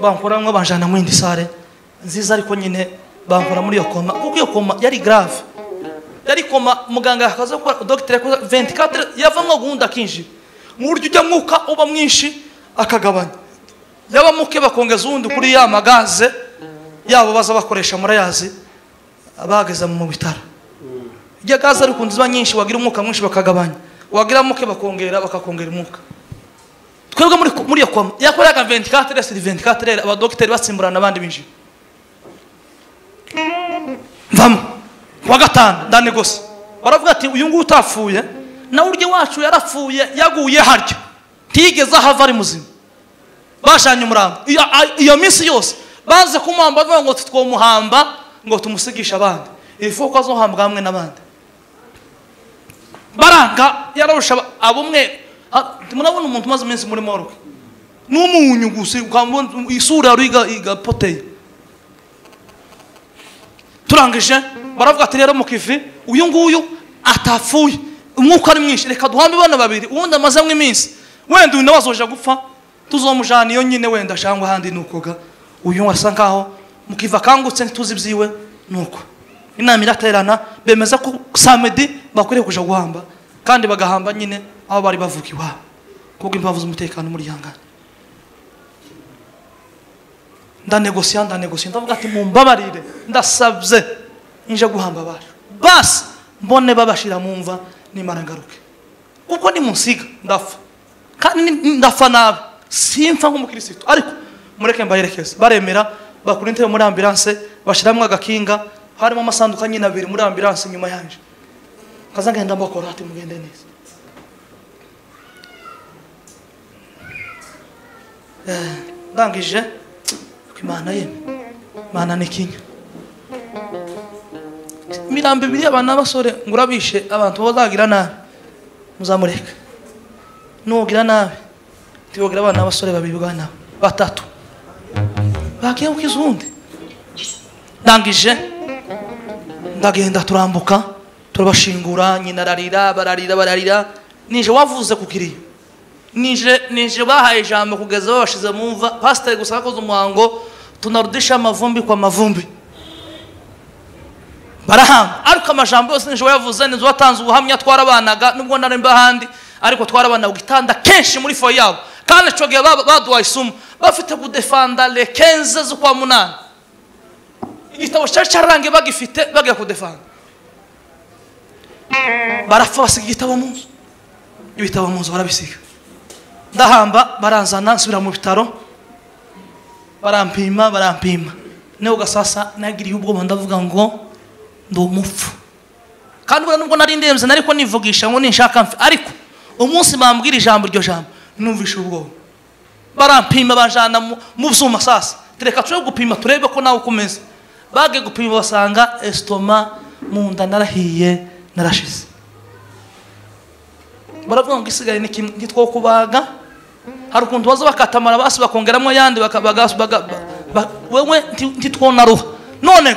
bankuramwo banjana mu yindi sare nziza, ariko nyine bankura muri iyo koma, kuko iyo koma yari grave, yari koma muganga akaza gukora, docteur yakoze 24 yavamwo guhunda kinji mu buryo ujya mwuka uba mwinshi akagabanya, yaba muke bakongeza uwundi kuri ya magaze yabo baza bakoresha murayazi abageza mu bitaro. Ijya gaze ariko nziba nyinshi, wagira umwuka mwinshi bakagabanya, wagira muke bakongera bakakongera umwuka. Twebwe muri iyo koma yakoraga 24 sur 24, abadokiteri basimburana abandi binjira. Mvamo kuwa gatanu ndanegose, baravuga ati uyu nguyu utapfuye nawe urye wacu yarapfuye yaguye harya ntiyigeze ahava ari muzima. Bashanye umurambo iyo minsi yose banze kumuhamba, bavuga ngo twomuhamba ngo tumusigishe abandi, ifu ko azohambwa hamwe n'abandi. Baranga yararusha abumwe. Murabona umuntu umaze iminsi muri morgue n'umunyu gusa, ukabona isura igapoteye. Turangije baravuga ati rero mukivi uyu nguyu atapfuye umwuka ari mwinshi, reka duhambe bana babiri, uwundi amazemo iminsi wenda uyu nawe azoja gupfa tuzomujana iyo nyine wenda cyangwa ahandi. Nukoga uyu asa nkaho mukiva akangutse ntituzi ibyiwe. Nuko inama iraterana bemeza ko samedi bakwiriye kuja guhamba, kandi bagahamba nyine aho bari bavuka iwabo kubwo impamvu z'umutekano muri yangana. Ndanegosia ndavuga ati mumbabarire, ndasabye nje guhamba abacu, basi mbone babashira mumva nimara ngaruke, kuko nimunsiga ndapfa, kandi ndapfa nabi, simfa nk'umukristo, ariko mureke mbayerekeze. Baremera bakura intebe muri ambulance bashiramwe agakinga, harimo amasanduka nyine abiri muri ambulance nyuma yanje, kaza ngenda mbakora ati mugende neza. Ndangije Imana yeme, Imana ni kinya. Imirambo ibiri abana b'abasore ngurabishe abantu bazagira nabi muzamureka, nugira nabi tiwogira abana b'abasore babiri bwana batatu bakiye ukizundi. Ndangije ndagenda turambuka turabashingura, nyina ararira bararira bararira. Nije wavuze kukiriyo, nije bahaye ijambo kugeza babashize mu mva. Pastor gusa akoze umuhango, tunarudisha amavumbi kwa mavumbi, barahamba. Ariko amajambo yose nije wayavuze, nije watanze ubuhamya, twarabanaga nubwo nari mbahandi, ariko twarabanaga gitanda kenshi muri foyer yabo, kandi ico gihe baduhaye isumu bafite kudefanda le 15 z'ukwa munani, igitabo cyari cyarangiye bagifite bagiye kudefanda, barapfa basiga igitabo mu nzu, ibitabo mu nzu barabisiga. Ndahamba baranzana nsubira mu bitaro, barampima niho gasasa nagiriye ubwoba, ndavuga ngo ndi umupfu. Kandi nubwo nari ndemze nariko nivugisha ngo ninshaka mfe, ariko umunsi bambwira ijambo iryo jambo numvisha ubwoba. Barampima banjana mu byuma sasa, tereka tuje gupima turebe ko nawe ukomeza. Bagiye gupima basanga estoma mu nda narahiye narashize. Baravuga ngo isigaye ni kimwe ntitwo kubaga, hari ukuntu baza bakatamara basi bakongeramo yandi bakabaga wewe ntitwonaruha. None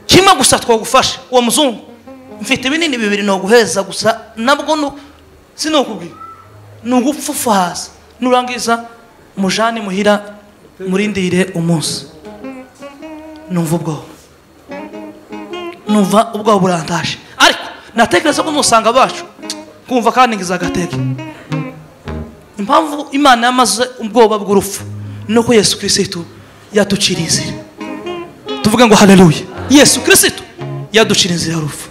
kimwe gusa twagufasha uwo muzungu, mfite ibinini bibiri no guheza gusa, nabwo sinokubwira nugupfufa hasi, nurangiza mujane muhira murindire umunsi. Numva ubwoba, numva ubwoba burantaje, ariko natekereza ko nusanga bacu kumva kandi ngiza agateke. Impamvu Imana yamaze ubwoba bw'urupfu nuko Yesu Kristo yaduciriye inzira. Tuvuge ngo haleluya. Yesu Kristo yaduciriye inzira y'urupfu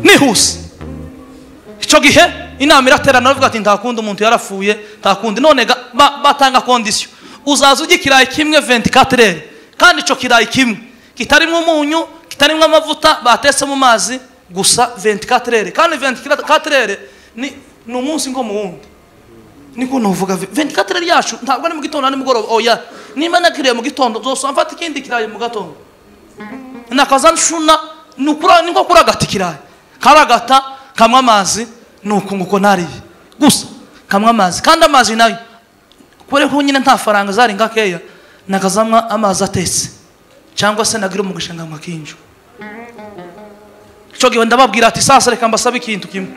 nihuse. Ico gihe inama iraterana bavuga ati ntakunda umuntu yarapfuye ntakundi. None batanga condition, uzaza ujya ikirayi kimwe 24 heures, kandi ico kirayi kimwe kitarimo umunyu kitarimo amavuta batetse mu mazi gusa 24 heures, kandi 24 heures ni umunsi ngo muwundi. Niko novuga 24 heures yacu ntabwo ari mu gitondo ni mugoroba, oya nimba nakiriye mu gitondo nzosoma mfata ikindi kirayi mu gatondo nakaza nshuna nukura niko kura gati kirayi Karagata kamwe amazi nuko nguko nariye gusa kamwe amazi, kandi amazi nayo kubera ko nyine nta faranga zari ngakeya, nakazamwa amazi atetse cyangwa se nagira umugisha nkamwa kinjo. Cyo gihe ndababwira ati sasa reka mbasabe ikintu kimwe,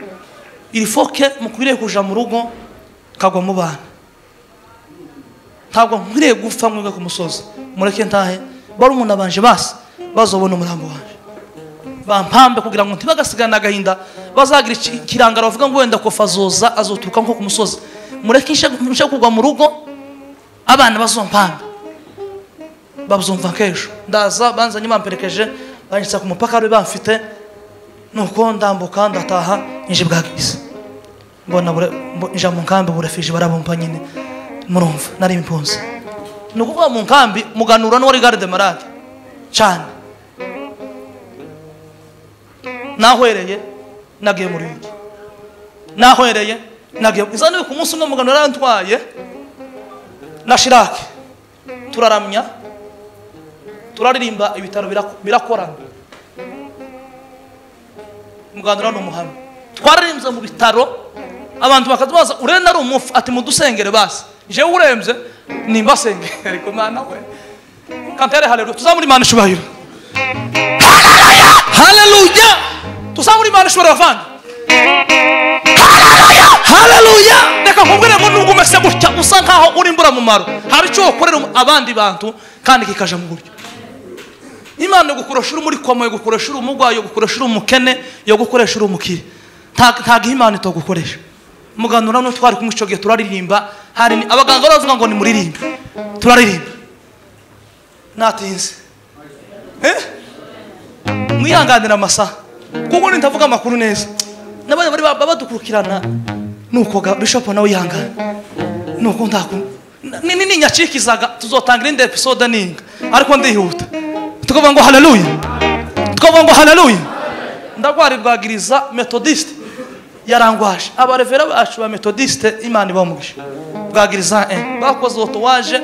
iri foke mukwiriye kuja mu rugo kagwa mu bana, ntabwo nkwiriye gupfa mwebwe ku musozi, mureke ntahe barumuna banje basi bazobona umurambo wanje bampambe, kugira ngo ntibagasigana agahinda, bazagira ikirangaro bavuga ngo wenda kofa azoza azoturuka nko ku musozi, mureke nshe kugwa mu rugo abana bazompambe babuzumva nk'ejo. Ndaza banzanye bamperekeje banshitsa ku mupaka bari bamfite, nuko ndambuka ndataha nje bwagize mbona nja mu nkambi burefije barabumpa nyine, murumva nari impunzi. Ni ukuvuga mu nkambi muganura n'uwari garde malade cyane, nahwereye nagiye muri wiki, nahwereye nagiye izani ku munsi umwe muganura yarantwaye na Shiraki turaramya turaririmba, ibitaro birakorana. Muganura n'umuhamya twararimbye mu bitaro, abantu bakatubaza urenda ari umufu, ati mudusengere basi, je urembye nimbasengere. Ariko mana we kantere haleluya, tuzamuri Imana ishubahiro, haleluya, tuzamuri Imana ishubahiro bavandi, haleluya. Reka nkubwire ngo nubwo umeze gutya usa nkaho uri imbura mumaro, hari icyo ukorera abandi bantu kandi kikaja mu buryo. Imana gukoresha uri muri koma, yo gukoresha uri umugwayi, yo gukoresha uri umukene, yo gukoresha uri umukire, nta Imana itogukoresha. Muganura no twari kumwe ico gihe turaririmba, hari abaganga baravuga ngo ni muririmbe, turaririmba natinze mwihanganira amasaha kuko nitavuga amakuru neza n'abandi bari badukurikirana, nuko bishop nawe yihangana nuko ndaku ni nyacikizaga tuzotangira indi episode ninga, ariko ndihuta tukavuga ngo haleluya, tukavuga ngo haleluya. Ndagwari bwagiriza Methodiste yarangwaje, abarevera bacu ba Methodiste Imana ibamugisha bwagiriza bakoze otowaje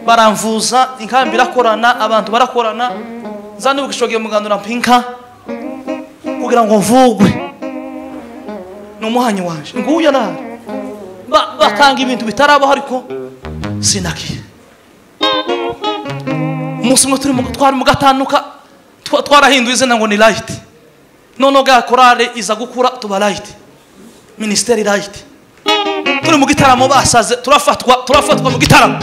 baramvuza, inkambi irakorana, abantu barakorana, nzani ubwishogiye mugandura mpinka kugira ngo mvugwe n'umuhanyi wanje nguyu narari batanga ibintu bitarabaho, ariko sinakiye. Umunsi umwe turi twari mu gatanuka twarahinduye izina ngo ni Light, none ga korale iza gukura tuba Light ministeri Light. Turi mu gitaramo basaze turafatwa mu gitaramo.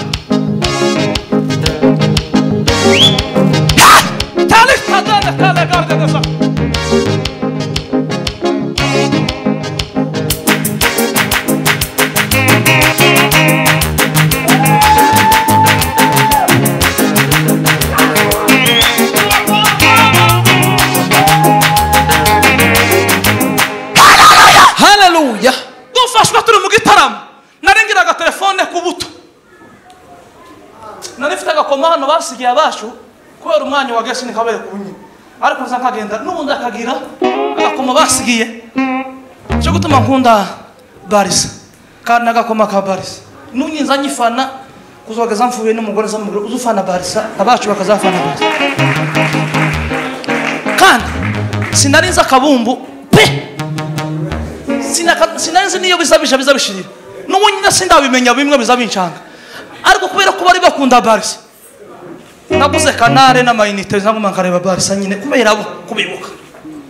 Haleluya. Dufashwa turi mu gitaramo, narengeraga telefone ku buto, narifite agakoma hano basigiye abacu kubera umwanya wa gasi nikabere ku nyine, ariko nza nkagenda n'ubundi akagira agakoma basigiye cyo gutuma nkunda Barisa, kandi n'agakoma ka Barisa n'unyinza nyifana kuzogeza mfuye n'umugore zamugore uzufana Barisa, abacu bakazafana Barisa. Kandi sinarinza akabumbu pe, sinarinzi niyo bizabisha bizabishirira n'ubu nyine sindabimenya bimwe bizabincanga, ariko kubera ko bari bakunda Barisa naguze kanare n'amayinite nzaguma nkareba Barisa nyine kubera abo kubibuka.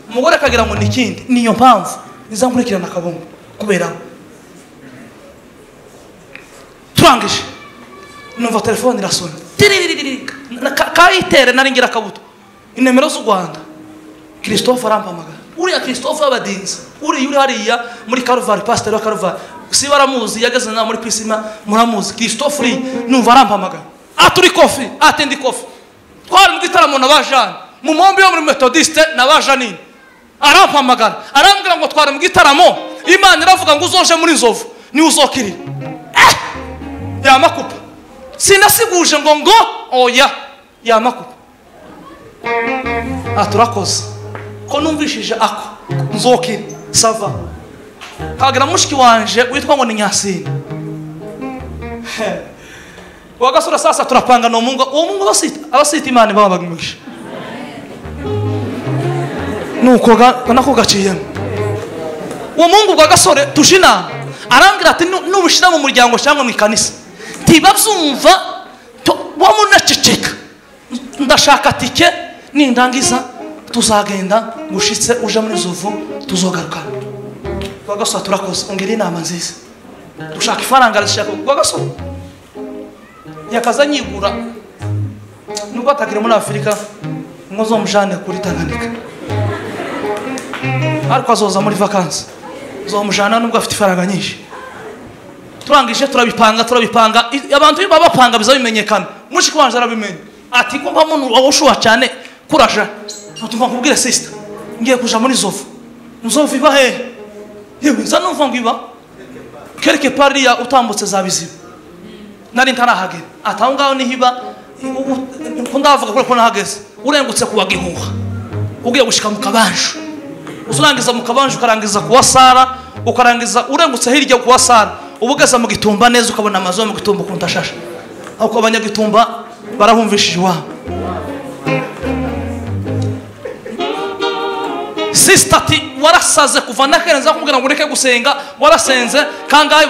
Umugore akagira ngo ni ikindi, niyo mpamvu niza nkurikirana akabumbu kubera abo. Turangije numva telefone irasona kayitere naringira akabuto inomero z'u Rwanda. Christophe arampamagara, uriya Christophe abadinzi uri hariya muri Calvary, pastor wa Calvary si baramuzi, yageze na muri Pisima muramuzi Christophe uri, numva arampamagara aturi kofi atendi kofi, twari mu gitaramo na bajane mu mombi yo muri Methodiste na bajanine, arampamagara arambwira ngo twari mu gitaramo Imana iravuga ngo uzoje muri nzovu ni uzokirira. Yamakupa sinasiguje ngo oya yamakupa aturakoze ko numvishije ako nzokira sava. Kagira mushiki wanje witwa ngo ni Nyasini wagasura sasa turapanga no Mungu, uwo Mungu abasita Imana babagumisha. Nuko nako gaciyemo. Uwo muhungu gwa gasore tushina arambwira ati nubishira mu muryango cyangwa mu ikanisa ntibabyumva wamunaceceka. Ndashaka tike nindangiza tuzagenda gushitse uje muri Nzovu tuzogaruka. Gwa gasore turakoze ungira inama nziza. Dushaka ifaranga rishaka gwa gasore. Yakaza nyigura nubwo atakiri muri Afrika ngo zomujane kuri Tanganyika. Ariko azoza muri vacances. Zomujana nubwo afite ifaranga nyinshi. Turangije turabipanga abantu baba bapanga bizabimenyekana. Mushiki wanje arabimenya. Ati ko muntu wawushuha cyane kuraja. Ntuva nkubwire sister. Ngiye kuja muri Nzovu. Nzovu iba he? Yewe nza numva ngo iba quelque part ya utambutse za biziba. Nari ntarahagera. Ati aho ngaho nihiba ko ndavuga ko nahageze. Urengutse kuwa Gihuha. Ugiye gushika mu Kabanju. Uzurangiza mu Kabanju ukarangiza kuwa Sara, ukarangiza urengutse hirya kuwa Sara. Ubugeza mu Gitumba neza ukabona amazu mu Gitumba kuntashasha. Aho abanyagitumba barahumvishije iwabo. Sister ati warasaze kuva nakerenza kumubwira ngo ureke gusenga, warasenze kangahe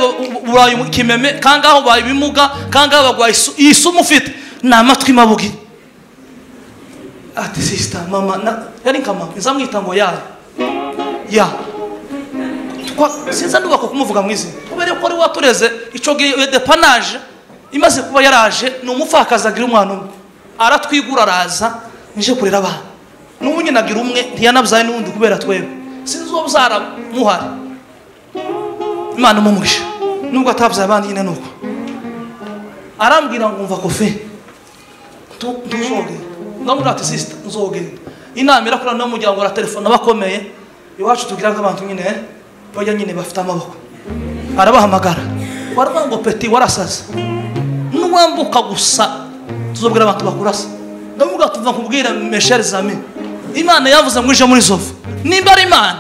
uraye kimeme, kangahe ubaye ibimuga, kangahe bagwaye isumu ufite namatwi mabugi. Ati sister mama yari nkama nzamwita ngo ya ya sinza ndubako kumuvuga mwizi kubera ko ari watureze ico gihe depanage imaze kuba yaraje ni umupfakazi agira umwana umwe aratwigura araza nje kurera abana n'ubu nyina agira umwe ntiyanabyaye n'undi kubera twebwe sinzi uwo byara muhari. Imana umumugisha nubwo atabyaye abandi nyine nuko arambwira ngo umva kofe tuzogenda. Ndamubwira ati sister nzogenda. Inama irakora no muryango ra telefone bakomeye iwacu tugira nk'abantu nyine bajya nyine bafite amaboko. Arabahamagara waravuga ngo peti warasaze nuwambuka gusa tuzobwira abantu bakurasa. Ndavuga tuva kubwira mes chers amis, Imana yavuze ngo ije muri Nzovu. Nimba ari Imana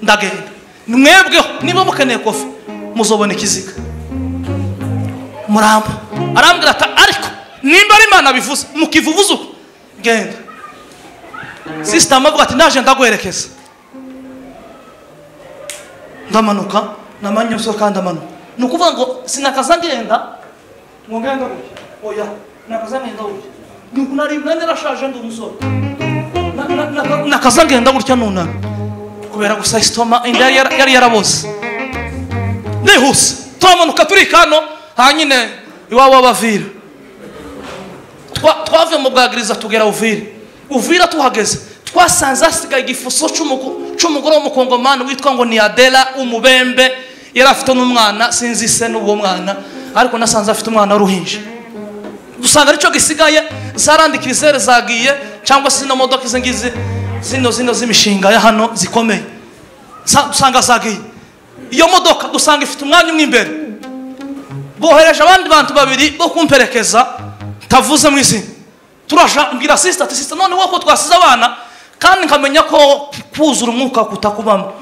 ndagenda. Mwebweho niba mukeneye kofi muzobona ikiziga. Murambo arambwira ati ariko nimba ari Imana bivuze mukivuvuza uko genda. Sister amavuga ati ndaje ndaguherekeza. Ndamanuka namanye uso kandi amanuka. Nukuvuga ngo sinakaza ngenda ngo ngenda gutya. Oya nakaza ngenda gutya. Nuko nari narashaje ndi umusore. Nakaza ngenda gutya nunamye. Kubera gusa istoma inda yari yaraboze. Ndihuse turamanuka turi kano hanyine iwabo abavira. Twavuye mu bwagiriza tugera Uvira. Uvira tuhageze twasanze hasigaye igifuso c'umugore w'umukongomani witwa ngo ni Adela umubembe. Yari afite n'umwana sinzi se n'uwo mwana ariko nasanze afite umwana w'uruhinja. Dusanga aricyo gisigaye zarandikira zagiye cyangwa se no modoka izi ngizi zino z'imishinga ya hano zikomeye. Dusanga zagiye. Iyo modoka dusanga ifite umwanya umwe imbere. Bohereje abandi bantu babiri bo kumperekeza tavuze mu izina. Turaja mbwira sister ati sister none wako twasize abana kandi nkamenya ko kuzura umwuka kutakubamo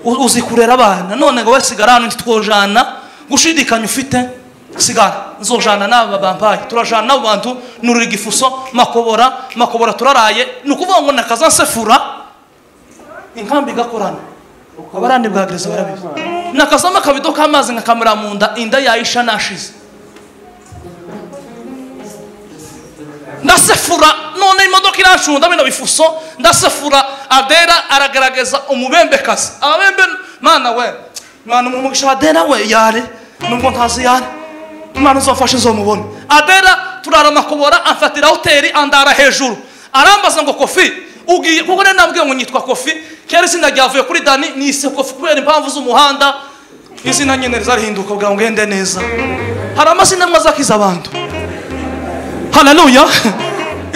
uzi kurera abana none ngo basigara hano ntitwojana gushidikanya ufite sigara nzojana n'aba bampaye. Turajana n'abo bantu nurira igifuso makobora turaraye. Nukuvuga ngo nakaza nsefura inkambi gakorana abarandi bwagereza barabizi. Nakazama kabido k'amazi nkakamera mu nda inda yayisha nashize. Ndasefura none imodoka irashunda bino bifuso ndasefura. Adera aragaragaza umubembekazi. Ababembe mana we mana umugisha Adera we yare nubwo ntazi yare Imana uzofashe nzomubona. Adera turara makobora amfatira hoteli andara hejuru arambaza ngo kofi ugiye kuko nambwiye ngo nyitwa kofi kera izina ryavuye kuri Dani nise kofi kubera impamvu z'umuhanda izina nyene rizarihinduka kugira ngo ngende neza. Hari amazina amwe azakiza abantu. Haleluya.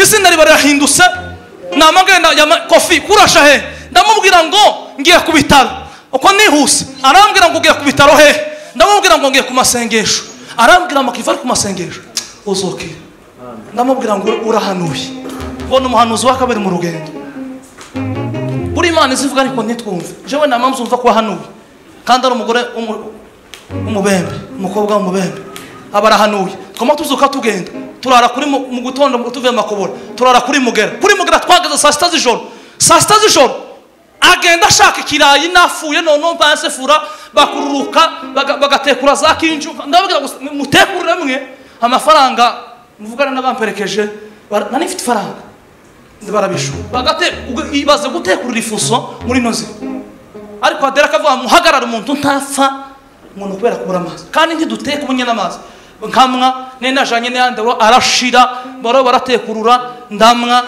Izina riba rirahindutse namagenda ya kofi kurasha he ndamubwira ngo ngiye ku bitaro uko nihuse arambwira ngo ugiye ku bitaro he ndamubwira ngo ngiye ku masengesho arambwira makiva ku masengesho uzokira. Ndamubwira ngo urahanuye bona umuhanuzi wa kabiri mu rugendo. Buri Imana izivuga ariko ntitwumve. Jewe namamzumva ko wahanuye kandi ari umugore umubembe umukobwa w'umubembe abarahanuye. Twama tuzuka tugenda turara kuri mu gutondo tuvuye makobora turara kuri Mugera. Kuri Mugera twageze saa 6 z'ijoro. Saa 6 z'ijoro Agenda ashaka ikirayi nafuye none mbanse fura bakururuka bagatekura za kinju ndababwira gusa mutekurire mwe amafaranga muvugana n'abamperekeje nani mfite ifaranga barabishu bagate ibaze gutekurira ifuso muri noze ariko adera akavuga muhagarara umuntu ntapfa umuntu kubera kubura amazi kandi ntiduteka ubunye n'amazi nkamwa nenajanye n'ayandi arashira baro baratekurura ndamwa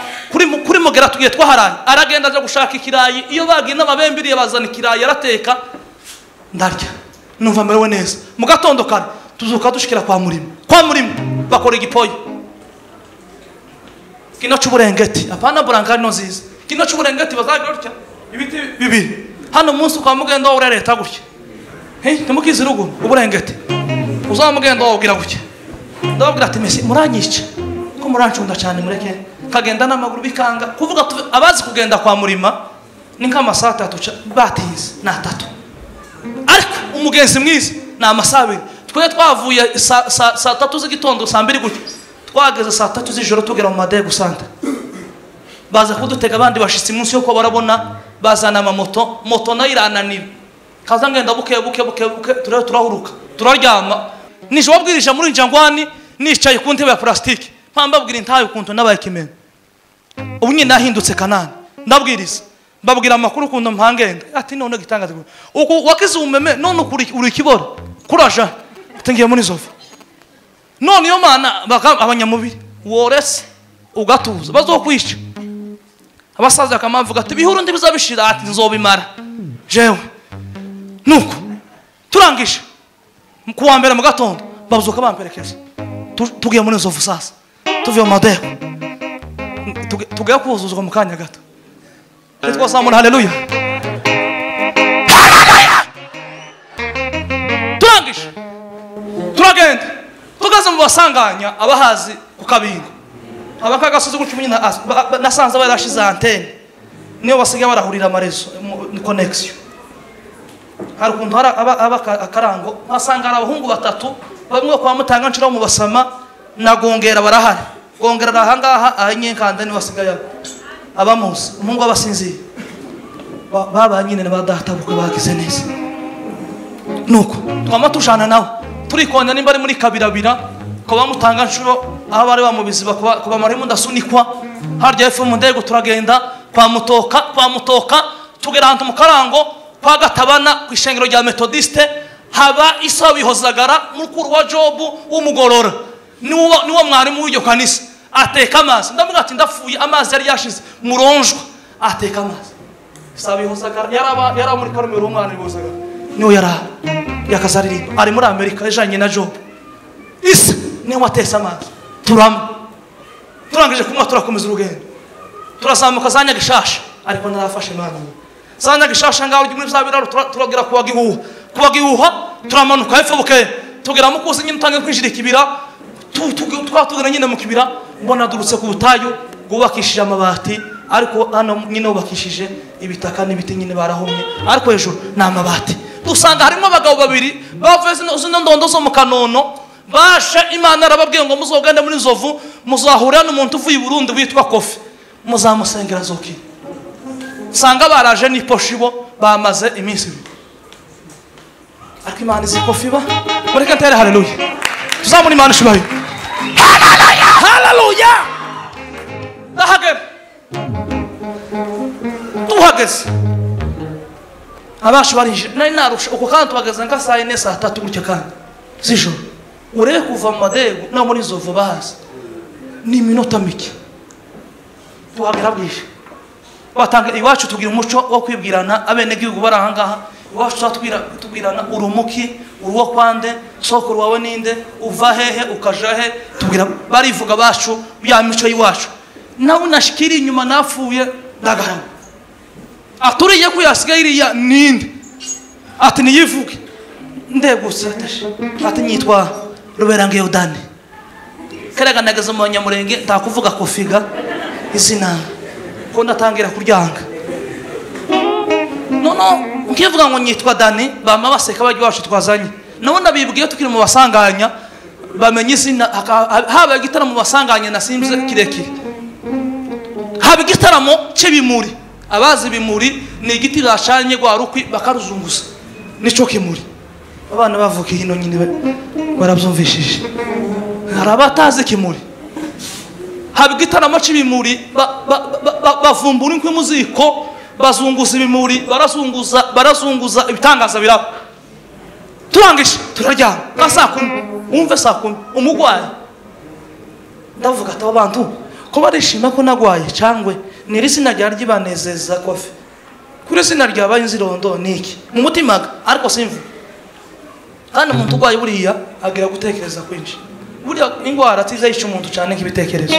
kuri mugera tugiye twaharaye aragenda aje gushaka ikirayi iyo bagiye n'ababembiriye bazana ikirayi arateka ndarya numva merewe neza mu gatondo kare tuzuka dushikira kwa murimo bakora igipoyo kino cy'uburengeti apana burankari no nziza kino cy'uburengeti bazagira gutya ibiti bibiri hano umunsi kwa mugenda wa urareta gutya ntimukizi rugo uburengeti uzamugenda wabwira gutya ndababwira ati mesi muranyica ko murancunda cyane mureke kagenda n'amaguru bikanga kuvuga abazi kugenda kwa murima ni nk'amasaha atatu batinze ni atatu ariko umugenzi mwiza ni amasaha abiri twe twavuye saa tatu z'igitondo saa mbiri gutya twageze saa tatu z'ijoro tugera mu madego santa baza kudutega abandi bashitsi munsi yo ko barabona bazana amamoto moto nayo irananira kaza ngenda buke buke buke buke turahuruka turaryama nije wabwirije muri njangwani nicaye ku ntebe ya plastike mpambabwira intayo kuntu nabaye kimena ubu nyine nahindutse Kanani ndabwiriza mbabwira amakuru kuntu mpangenda ati none gitangaza uku wakize umeme none uri kiboro kuraja ati ngiye muri zovu none iyo mana abanyamubiri worese ugatuza bazokwica abasaza akamamvuga ati bihuru ndi bizabishira ati nzobimara jewe nuko turangije kuwa mbere mu gatondo babuzuka bamperekeza tugiye muri zovu sasa tuvuye mu madego tugiye kuzuzwa mu kanya gato twazamura haleluya turangije turagenda tugaze mu basanganya abahazi ku kabingo abakagasozi gutyo nyina nasanze barashize antene niyo basigaye barahurira amarezo connection hari ukuntu hari aba akarango mpasanga hari abahungu batatu bamwe kwa mutanga nshira mu basama na gongera barahari gongera ahangaha ahanyenkanda ni basigaye abamuzi umuhungu abasinziye baba nyine ba data buko bagize neza nuko twama tujana nawe turikonda nimba ari muri kabirabira ko bamutanga nshuro aho bari bamubizi kuba marimo ndasunikwa harya efu mu ndego turagenda kwa mutoka tugera ahantu mu karango kwa Gatabana ku ishengero rya Methodiste haba Isa bihozagara mukuru wa Jobu w'umugorora niwo mwarimu w'iryo kanisa ateka amazi ndavuga ati ndafuye amazi yari yashize muronjwa ateka amazi Isa bihozagara yaraba muri Karumeli umwana bihozagara niwo yara yakazaririmba ari muri Amerika yajanye na Jobu Isa niwe atesa amazi turama turangije kunywa turakomeza urugendo turazamuka za Nyagishasha ariko narafashe imana za Nyagishasha ngaho muri za biraro turagera kuwa Gihuha turamanuka hepfo buke tugera mu kuzi nyine utangiye kwinjira ikibira twatugera nyine mu kibira mbona durutse ku butayu bwubakishije amabati ariko hano nyine bubakishije ibitaka n'ibiti nyine barahomye ariko hejuru ni amabati dusanga harimo abagabo babiri bavuye zino ndondo zo mu Kanono bashe Imana arababwiye ngo muzogende muri Nzovu muzahurira n'umuntu uvuye i Burundi witwa Kofi muzamusengera zokira sanga baraje ni poshibo bamaze iminsi ibiri ariko Imana izi Kofi ba mureke ntere haleluya tuzamura Imana ishubayo haleluya ndahagera tuhageze abasha barije nari narusha uko kandi tuhageze nka saa 4 saa 3 gutya kandi z'ijoro urebe kuva mu madego no muri Nzovu bahazi ni iminota mike tuhagera bwije batanga iwacu tugira umuco wo kwibwirana abenegihugu bari ahangaha iwacu tubwirana urumuki uruwo kwande sokuru wawe ninde uva hehe ukaja he tubwira barivuga bacu ya mico y'iwacu nawe nashikiri inyuma nafuye ndagarama aturiye ko yasigaye iriya ninde ati niyivuge ndegutse ati nyitwa Ruberange Yodani kerega nageze mu Banyamurenge ntakuvuga kofiga izina ko ndatangira kuryanga no nkivuga ngo nyitwa Dani bama baseka bajya wacu twazanye nabo nabibwiye tukiri mu basanganya bamenye izina haba igitaramo basanganya nasimze kirekire haba igitaramo cy'ibimuri Abazi ibimuri ni igiti bashanye gwa rukwi bakaruzunguza, nico kimuri. Abana bavukiye hino nyine barabyumvishije. Hari abatazi kimuri. Haba igitaramo c'ibimuri, bavumbura inkwi mu ziko, bazunguza ibimuri, barazunguza, barazunguza, ibitangaza biraba. Turangije turaryama nka saa 10, wumve saa 10 umugwayi. Ndavuga ati abantu ko barishima ko nagwaye cangwe niri zina ryari ryibanezeza kofi. Kuri zina ryabaye inzirondo niki mu mutima, ariko simvu. Kandi umuntu ugwaye buriya agira gutekereza kwinshi. Buriya ingwara tiza yica umuntu cyane nk'ibitekerezo.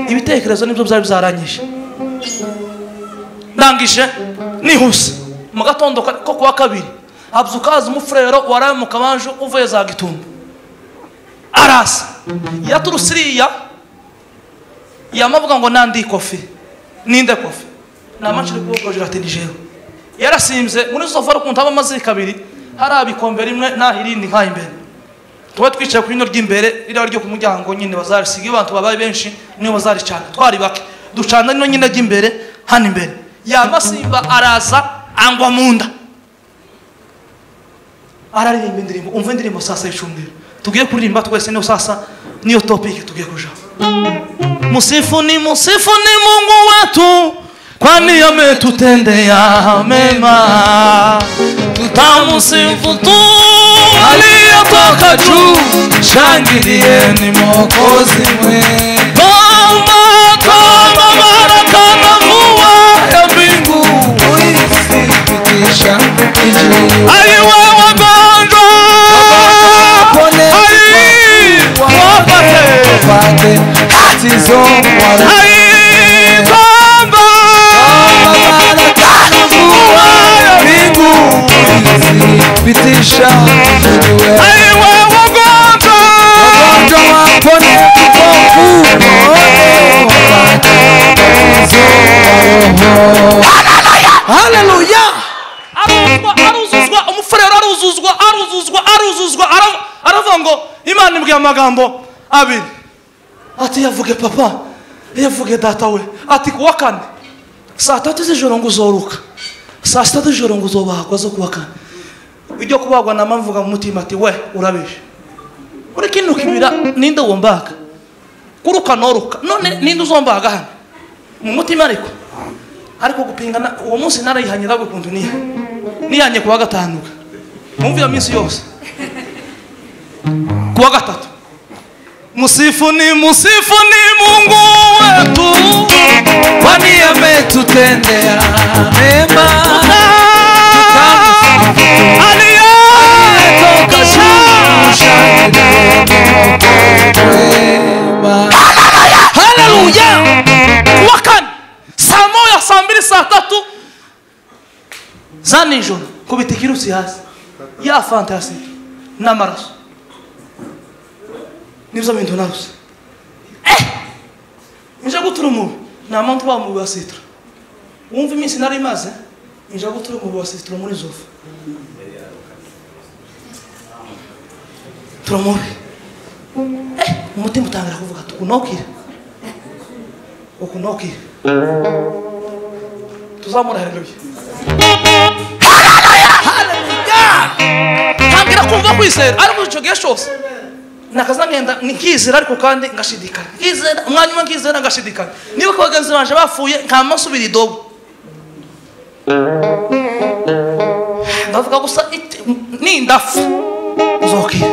Ibitekerezo nibyo byari byaranyishe. Ndangije nihuse mu gatondo ko kuwa kabiri abyukaza umufurero waraye mu kabanjo uvuye za Gitumba. Arasa yaturusiriya yamavuga ngo nandi kofi ninde kofi namacire kuboko ati nijewe. Yarasimze muri sofa rukuntu aba amazi kabiri hari abikombe rimwe nahirindi nka imbere. Tuba twicaye ku rino ry'imbere rira ryo ku muryango nyine bazarisiga abantu babaye benshi niyo bazaricana twari bake ducana rino nyine ry'imbere hano imbere. Yamasimba araza angwa munda araririmba indirimbo. Umva indirimbo sasa y'icumbi tugiye kuririmba twese, niyo sasa niyo topic tugiye kuja. Musifuni, musifuni Mungu wetu, kwani ametutendea mema. Tutamusifu tu aliyetoka juu, shangilieni Mwokozi mwema. Kama baraka na mvua ya mbingu kuithibitisha injili. Aiwe wagonjwa wapone, wapate batizo wa Roho. Kama baraka na mvua ya mbingu kuithibitisha injili. Aiwe wagonjwa wapone, vipofu waone, wapate batizo wa Roho. Haleluya! Aruzuzwa umufurero, aruzuzwa, aruzuzwa, aruzuzwa, aravuga ngo Imana imbwiye amagambo abiri. Ati yavuge papa, yavuge data we. Ati kuwa kane saa 3 z'ijoro ngo uzoruka, saa 6 z'ijoro ngo uzobagwa zo kuwa kane. Ibyo kubagwa namamvuga mu mutima ati we urabishe. Uri kintu kibira ninde wombaga kuruka noruka none ninde uzombaga hano mu mutima. Ariko gupingana uwo munsi narayihanye ndagukuntu niha nihanye kuwa gatanu. Mumva iyo minsi yose kuwa gatatu. Musifuni, musifuni Mungu wetu, kwani ametutendea mema. Aliyetoka juu, shangilieni Mwokozi mwema. Haleluya! Kuwa kane saa 1, saa 2, saa 3 za nijoro kubita ikirusi hasi ya fantasi n'amaraso nibyo bintu naruse. Nje gutura umubi nta muntu wa mubi wa citro. Wumva iminsi nari maze nje gutura umubi wa citro muri zofa turamubi. Umutima utangira kuvuga tukunokira ukunokira tuzamura. Haleluya! Haleluya! Tangira kumva kwizera ariko ico gihe cyose nakaza ngenda nikizera ariko kandi ngashidikanya. Nkizera umwanya umwe nkizera ngashidikanya. Niba ko bagenzi banje bafuye nkama nsubira idobo. Ndavuga gusa nindafu uzokira.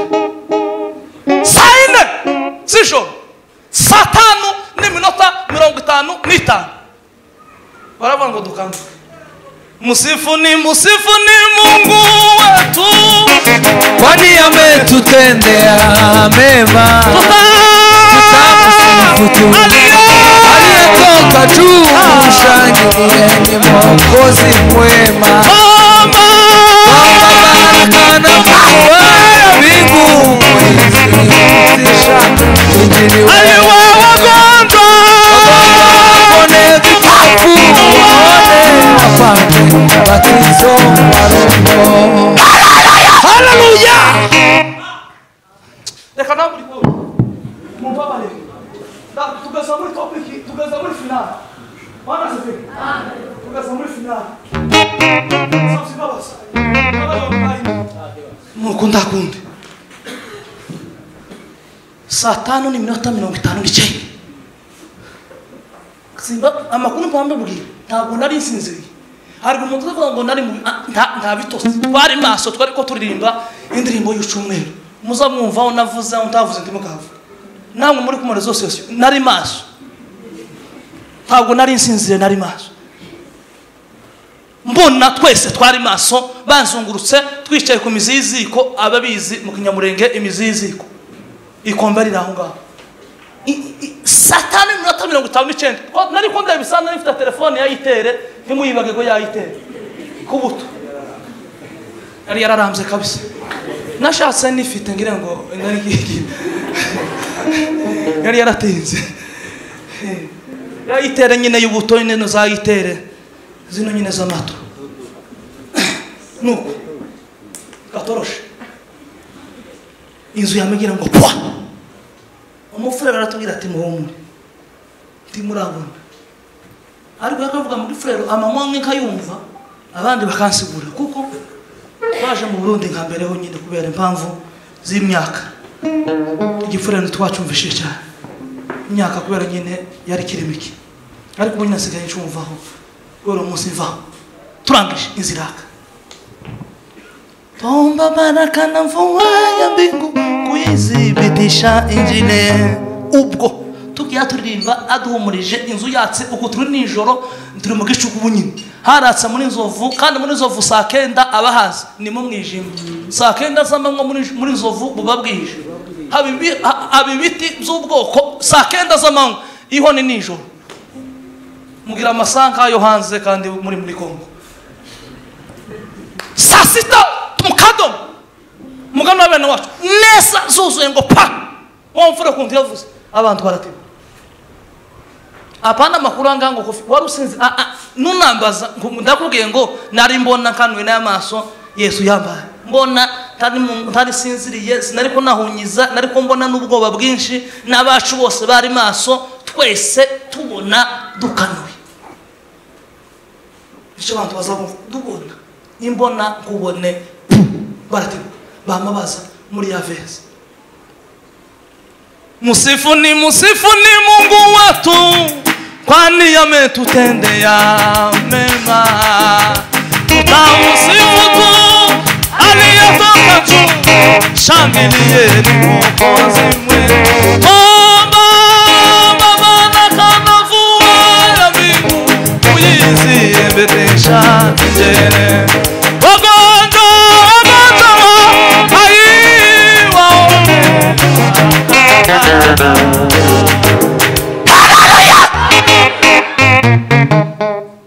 Saa 4 z'ijoro, saa 5 n'iminota 55 baravuga ngo dukanguke. Musifuni, musifuni Mungu wetu, kwani ametutendea mema. Tutamusifu tu aliyetoka juu, shangilieni Mwokozi mwema. Kama baraka na mvua ya mbingu kuithibitisha injili. Aiwe wagonjwa wapone, vipofu waone, wapate batizo wa Roho. Haleluya! Reka nawe muri mumbabarire. Tugeza muri topic, tugeza muri finale. Bwana asifiwe. Tukaza muri finale. Nuko ndakundi. Saa 5:59. Simba amakuru mpambe bwira ntabwo nari nsinziriye. Hari umuntu uvuga ngo nari nta bitotsi. Twari maso twari ko turirimba indirimbo y'ucumweru. Muzamwumva navuze ntavuze ndimo kavuga. Namwe muri ku marezo sosiyo nari maso. Ntabwo nari nsinziriye nari maso. Mbona twese twari maso banzungurutse twicaye ku mizi y'iziko ababizi mu Kinyamurenge imizi y'iziko ikombe riri aho ngaho. Saa 5:59 nari ko ndabisana nifite telefone ya itere ntimuyibage ko ya itere kubuto yari yararambye kabisa nashatse nifite ngira ngo yari yaratinze ya itere nyine y'ubuto nyine za itere zino nyine z'amato nuko gatoroshe inzu yamigira ngo pwa umufurere aratubwira ati muhumure ntimurabona ariko yakavuga muri frere amamwe nkayumva abandi bakansigura kuko baje mu Burundi nka mbere ho nyine kubera impamvu z'imyaka igifurere twacumvishije cyane imyaka kubera nyine yari kirimiki ariko ubu nyine nsigaye ncumvaho kubera umunsi mvaho turangije inziraka Tomba baraka na mvua ya mbingu kuizibitisha injili. Ubwo tukiya turirimba aduhumurije inzu yatse uko turi nijoro turi mu gicuku bunyine haratse muri nzovu kandi muri nzovu saa 9 abahazi ni mu mwijima saa 9 z'amanywa muri nzovu buba bwije haba ibiti by'ubwoko saa 9 z'amanywa iho ni nijoro mugira amasanka yo hanze kandi muri Kongo saa 6 mukadom mugano wabene wacu nesa zuzuye ngo pa wamfura kuntu yavuze abantu baratiba apana makuru anga ngo kofi wari usinzi nunambaza ndakubwiye ngo nari mbona kanwe n'amaso Yesu yambaye mbona ntari sinziriye sinari ko nahunyiza nari ko mbona n'ubwoba bwinshi n'abacu bose bari maso twese tubona dukanuye icyo abantu bazabumva dubona imbona nkubone baratiba bamabaza muri Yavezi. Musifuni musifuni Mungu wetu kwani ametutendea mema. Tutamsifu tu aliyetoka juu, shangilieni Mwokozi mwetu. Omba baraka na mvua ya mbingu kuizibitisha injili. Wagonjwa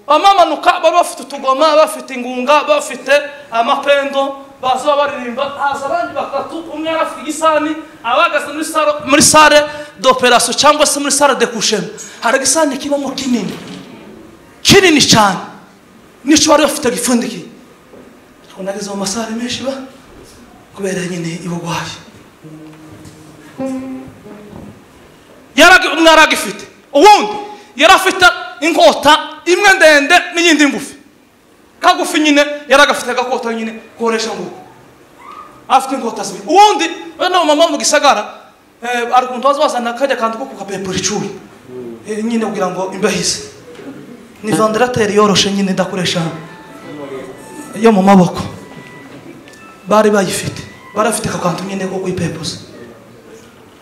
bamamanuka bari bafite utugoma bafite ingunga bafite amapendo baza baririmba haza abandi batatu umwe yari afite igisani abahagaze muri sale d'operation cyangwa se muri sale de couchement hari igisani kibamo kinini kinini cyane nicyo bari bafite gipfundikiye ariko nageze mu masare menshi ba kubera nyine ibugwayi umwe yaragifite uwundi yarafite inkota imwe ndende n'iyindi ngufi kagufi nyine yaragafite agakota nyine koresha nguko afite inkota zibiri uwundi wenda mama mu gisagara ari kuntu bazana kajya kandi ko kukapepura icuye nyine kugira ngo imbehize ni ventilateur yoroshe nyine ndakoresha yo mu maboko bari bayifite barafite kakantu nyine ko kuyipepuza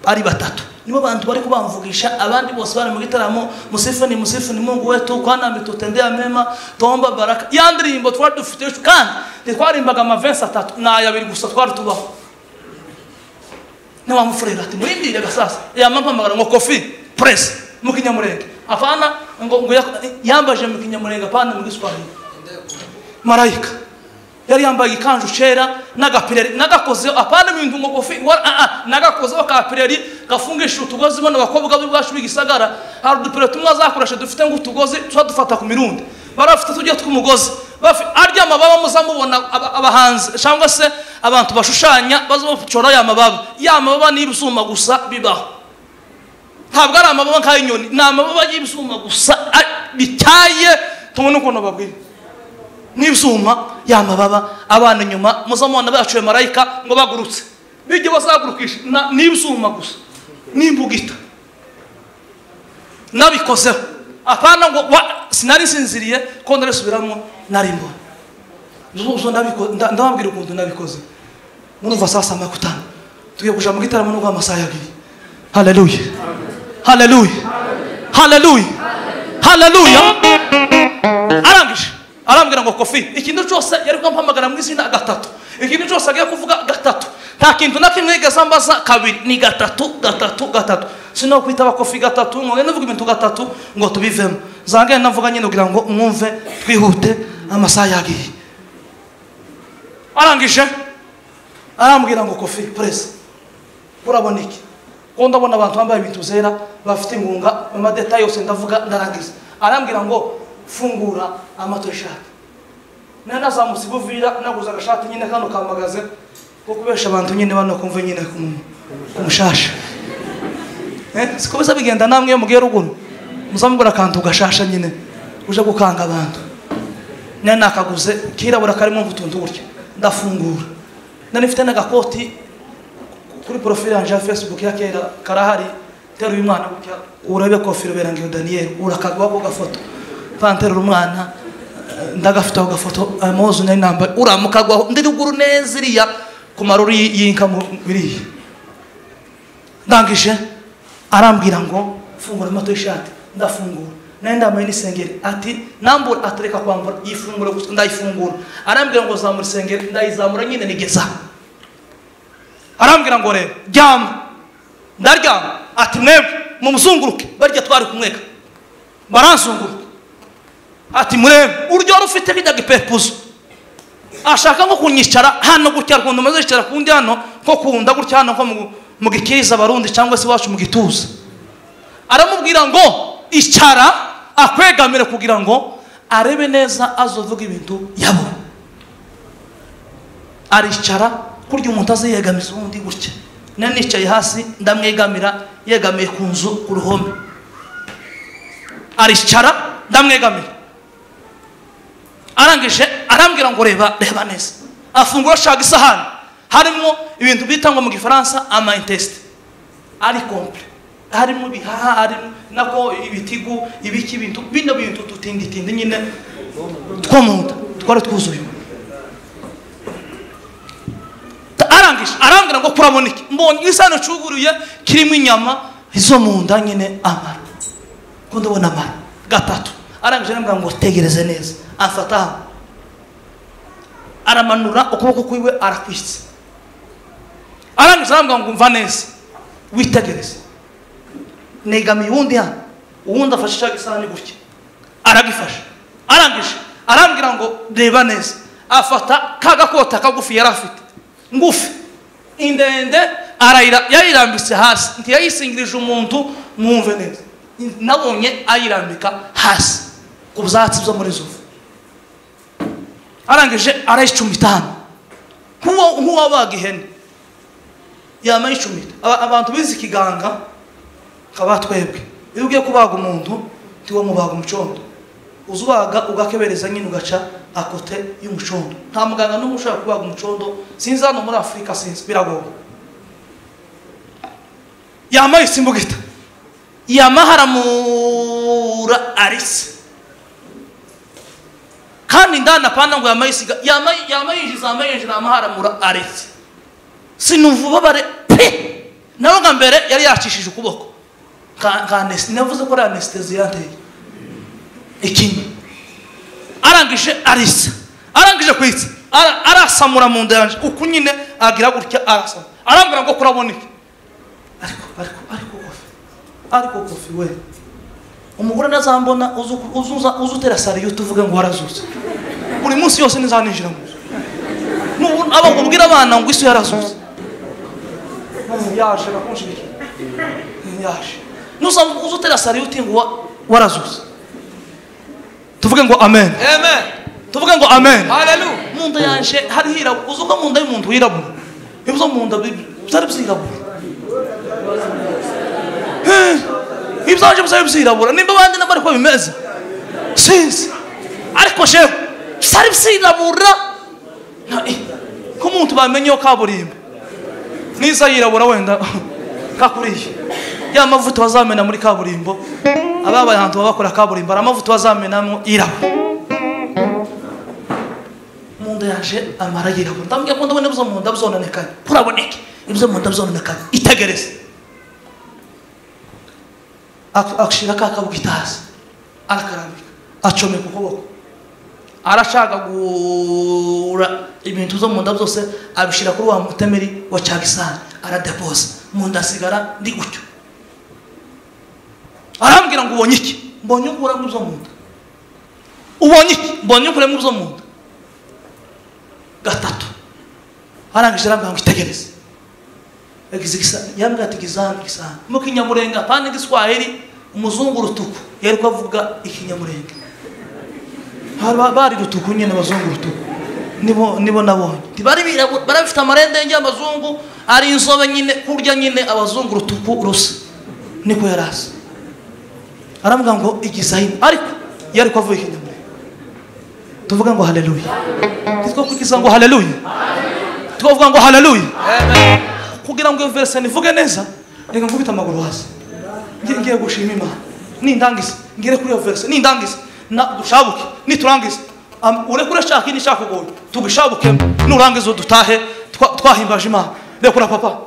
ari batatu nibo bantu bari kubamvugisha abandi bose bari mu gitaramo musifuni musifuni Mungu wetu kwani ametutendea mema tomba baraka yandirimbo twari dufite kandi twarimbaga amavensi atatu n'ayabiri gusa twari tubaho niwamufurera ati murindire gasasa yamampamagara ngo kofi press mu Kinyamurenge afana ngo yambaje mu Kinyamurenge apana mu Giswahili marayika yari yambaye ikanzu cera n'agapireri nagakoze apana ibintu ngo kofi nagakoze ka pireri gafungisha utugozi bano bakobwa b'ibwacu b'igisagara hari udupire tumwe azakoresha dufite ngo utugozi twadufata ku mirundi barafite tujye tw'umugozi arya amababa muzamubona abahanzi cyangwa se abantu bashushanya bazabacora ya mababa ya mababa ni ibisuma gusa bibaho ntabwo ari amababa nk'ay'inyoni ni amababa y'ibisuma gusa bityaye Tubone ukuntu babwira n'ibyuma y'amababa abana inyuma muzamubona baciye marayika ngo bagurutse bijye bazagurukisha n'ibyuma gusa n'imbugita nabikozeho apana ngo sinari sinziriye ko ndarisubiramo nari mbona ndababwira ukuntu nabikoze murumva sasa makutano tugiye kuja mu gitaramo n'ubwo amasaha abiri. Haleluya, haleluya, haleluya, haleluya. Arangije arambwira ngo Kofi ikintu cyose yari kumpamagara mu izina gatatu, ikintu cyose agiye kuvuga gatatu, nta kintu na kimwe yigeze ambaza kabiri, ni gatatu gatatu gatatu. Sino kwitaba Kofi gatatu ngo ngende mvuga ibintu gatatu ngo tubivemo, zange ndavuga nyine kugira ngo mwumve twihute amasaha yagiye. Arangije arambwira ngo Kofi press urabona iki? Ko ndabona abantu bambaye ibintu zera bafite ingunga amadeta yose ndavuga ndarangiza. Arambwira ngo fungura amato y'ishati. Nari nazamutse Buvira naguze agashati nyine kano kamagaze ko kubesha abantu nyine bano kumva nyine kumushasha. Siko biza bigenda namwe yo mugiye ruguru muzamugura akantu gashasha nyine uje gukanga abantu. Nari nakaguze kirabura karimo utuntu gutya ndafungura. Nari mfite n'agakoti kuri profile yanje ya Facebook ya kera karahari, teruye umwana gutya urabe Kofi Ruberangiyo Daniel urakagwa ko gafoto panterura umwana ndagafite aho gafoto amozu nari nambaye uramukagwaho ndi ruguru neza iriya ku maruri y'inka biriya. Ndangije arambwira ngo fungura amato y'ishati, ndafungura nari ndambaye n'isengeri ati nambura atereka kwambura yifungura gusa ndayifungura. Arambwira ngo zamura isengeri ndayizamura nyine nigeza. Arambwira ngo rero ryama, ndaryama. Ati mwebwe mumuzunguruke barya twari kumweka baranzunguruka. Ati murebe uryo rufite kijya gipepuzo ashaka nko kunyicara hano gutya rwundo maze yicara kundi hano ko kunda gutya hano ko mu gikiriza abarundi cyangwa se wacu mu gituza. Aramubwira ngo icara akwegamire kugira ngo arebe neza azovuga ibintu yabo. Aricara kurya umuntu aziyegamiza undi gutya. Nari nicaye hasi ndamwegamira yegamiye ku nzu ku ruhome. Aricara ndamwegamira. Arangije arambwira ngo reba reba neza. Afungura ashaka isahani harimo ibintu bita ngo mu gifaransa ama intestine ari complet, harimo bihaha, harimo nako ibitigu ibiki ibintu bino bintu tutinditindi nyine two munda twari twuzuye. Arangije arambwira ngo kurabona iki? Mbonye isano cuguruye kirimo inyama izo munda nyine amara ko ndabona amara gatatu. Arangije arambwira ngo tegereze neza. Afata aramanura ukuboko kwiwe arakwitse. Arangije arambwira ngo umva neza witegereze. Negamiye uwundi hano, uwundi afashe cya gisahani gutya aragifashe. Arangije arambwira ngo reba neza. Afata kagakota kagufi yari afite ngufi indende arayira yayirambitse hasi ntiyayisingirije umuntu mwumve neza. Nabonye ayirambika hasi ku byatsi byo muri Zovu. Arangije arayicumita hano nk'uwabaga ihene yamayicumita. Abantu bize ikiganga kaba twebwe iyo ugiye kubaga umuntu ntiwo mubaga umucondo, uzubaga ugakebereza nyine ugaca akote y'umucondo. Nta muganga n'umwe ushobora kubaga umucondo, sinzi hano muri Afurika sinzi biragoye. Yamaye isimbugita yamaharamura arise kandi ndana panda ngo yamayisiga yamayinjiza amayinjira amaharamura arise. Sinumva ububabare pe. Nawe nka mbere yari yacishije ukuboko navuze ko ari anestesi yanteye ikinya. Arangije arisa, arangije kwitsa arasamura mu nda yanje uku nyine agira gutya arasama. Arambwira ngo kurabona iki? Ariko ariko ariko Kofi, ariko Kofi we umugore nazambona uzutera sariyo tuvuge ngo warazutse buri munsi yose nizaninjira mu nzu aba kubwira abana ngo isu yarazutse. Yaje bakunshigikira yaje uzutera sariyo uti ngo warazutse. Tuvuge ngo amen. Amen. Tuvuge ngo amen. Haleluya. Mu nda yanje hari hirabura, uzuko mu nda y'umuntu hirabura ibyo mu nda byari byirabura. Ibyo byari byirabura nimba abandi nabo ariko bimeze sinzi. Ariko shewe sari bisirabura ko umuntu bamenye yo kaburimbo niza yirabura wenda kakuriye ya mavuta bazamena muri kaburimbo ababaye ahantu babakora kaburimbo ari amavuta bazamenamo irabura munda yaje amara yirabura ndambwiye ko ndabona ibyo mu nda bizononekaye kuraboneke ibyo mu nda bizononekaye itegereze akashira kakabugita hasi arakarambika acomeka ukuboko arashagagura ibintu zo mu nda byose abishira kuri wa mutemeri wa cyagisani aradepoza mu nda asigara ndi gutyo arambwira ngo ubonye iki mbonye ukuramo ibyo mu nda ubonye iki mbonye ukuramo ibyo mu nda gatatu arangije arambwira ngo itegereze yambwira ati gizani gisani mu kinyamurenga pani giswahili umuzungu rutuku yari kuvuga ikinyamurenga bari rutuku nyine abazungu rutuku nibo nabonye bari barafite amarendenge y'abazungu ari inzobe nyine kurya nyine abazungu rutuku rusa niko yarasa arambwira ngo igizahino ariko yari kuvuga ikinyamurenga tuvuga ngo haleluya twakukiza ngo haleluya twavuga ngo haleluya kugira ngo verse nivuge neza reka nkubita amaguru hasi ngiye gushima Imana nindangiza ngere kuri iyo verse nindangiza na dushabuke niturangiza urekure shaka ini shaka kugoye tugishabuke nurangiza dutahe twahimbaje Imana rekura papa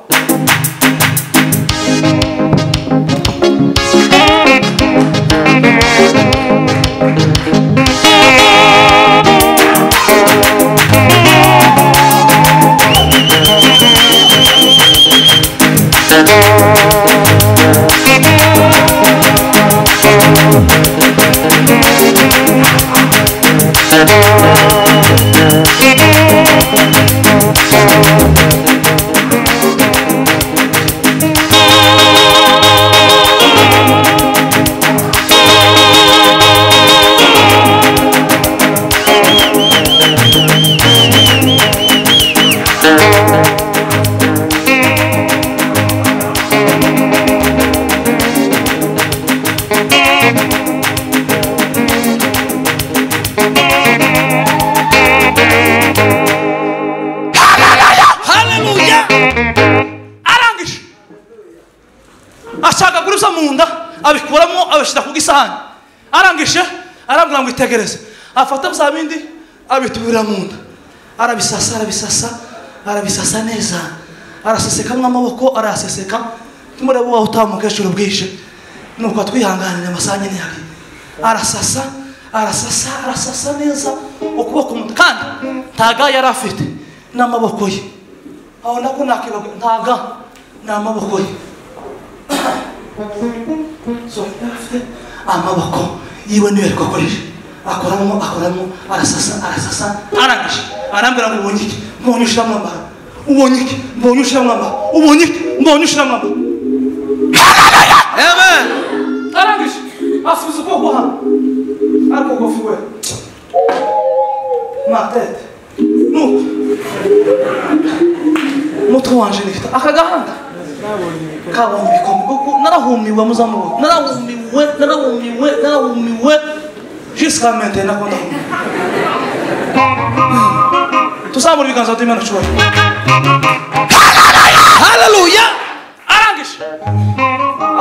Abikuramo abashira ku gisahani arangije arambwira ngo itegereze afata bya bindi abitubira mu nda arabisasa arabisasa arabisasa neza araseseka amaboko araseseka tumureba waho utamukeshuru bwije nuko twihanganira amasanye yari arasasa arasasa arasasa neza ukuboko kandi ntaga yarafite n'amaboko ye aho nako nakibaga ntaga n'amaboko ye so amaboko yiwe niyo ariko akoresha akoramo akoramo arasasa arasasa arangije arambwira ngo ubonye iki mbonye ushira mwambara ubonye iki mbonye ushira mwambara ubonye iki mbonye ushira mwambara amen arangije asubiza ukuboko hano ariko kofi we ma tete nuko mutwe wanje nifite aka gahanga kabonye ibikombe kuko narahumiwe muzamubona narahumiwe narahumiwe narahumiwe jusqu'à maintenant nakunda tuzamura ibiganza by'Imana cyubahiro haleluya arangije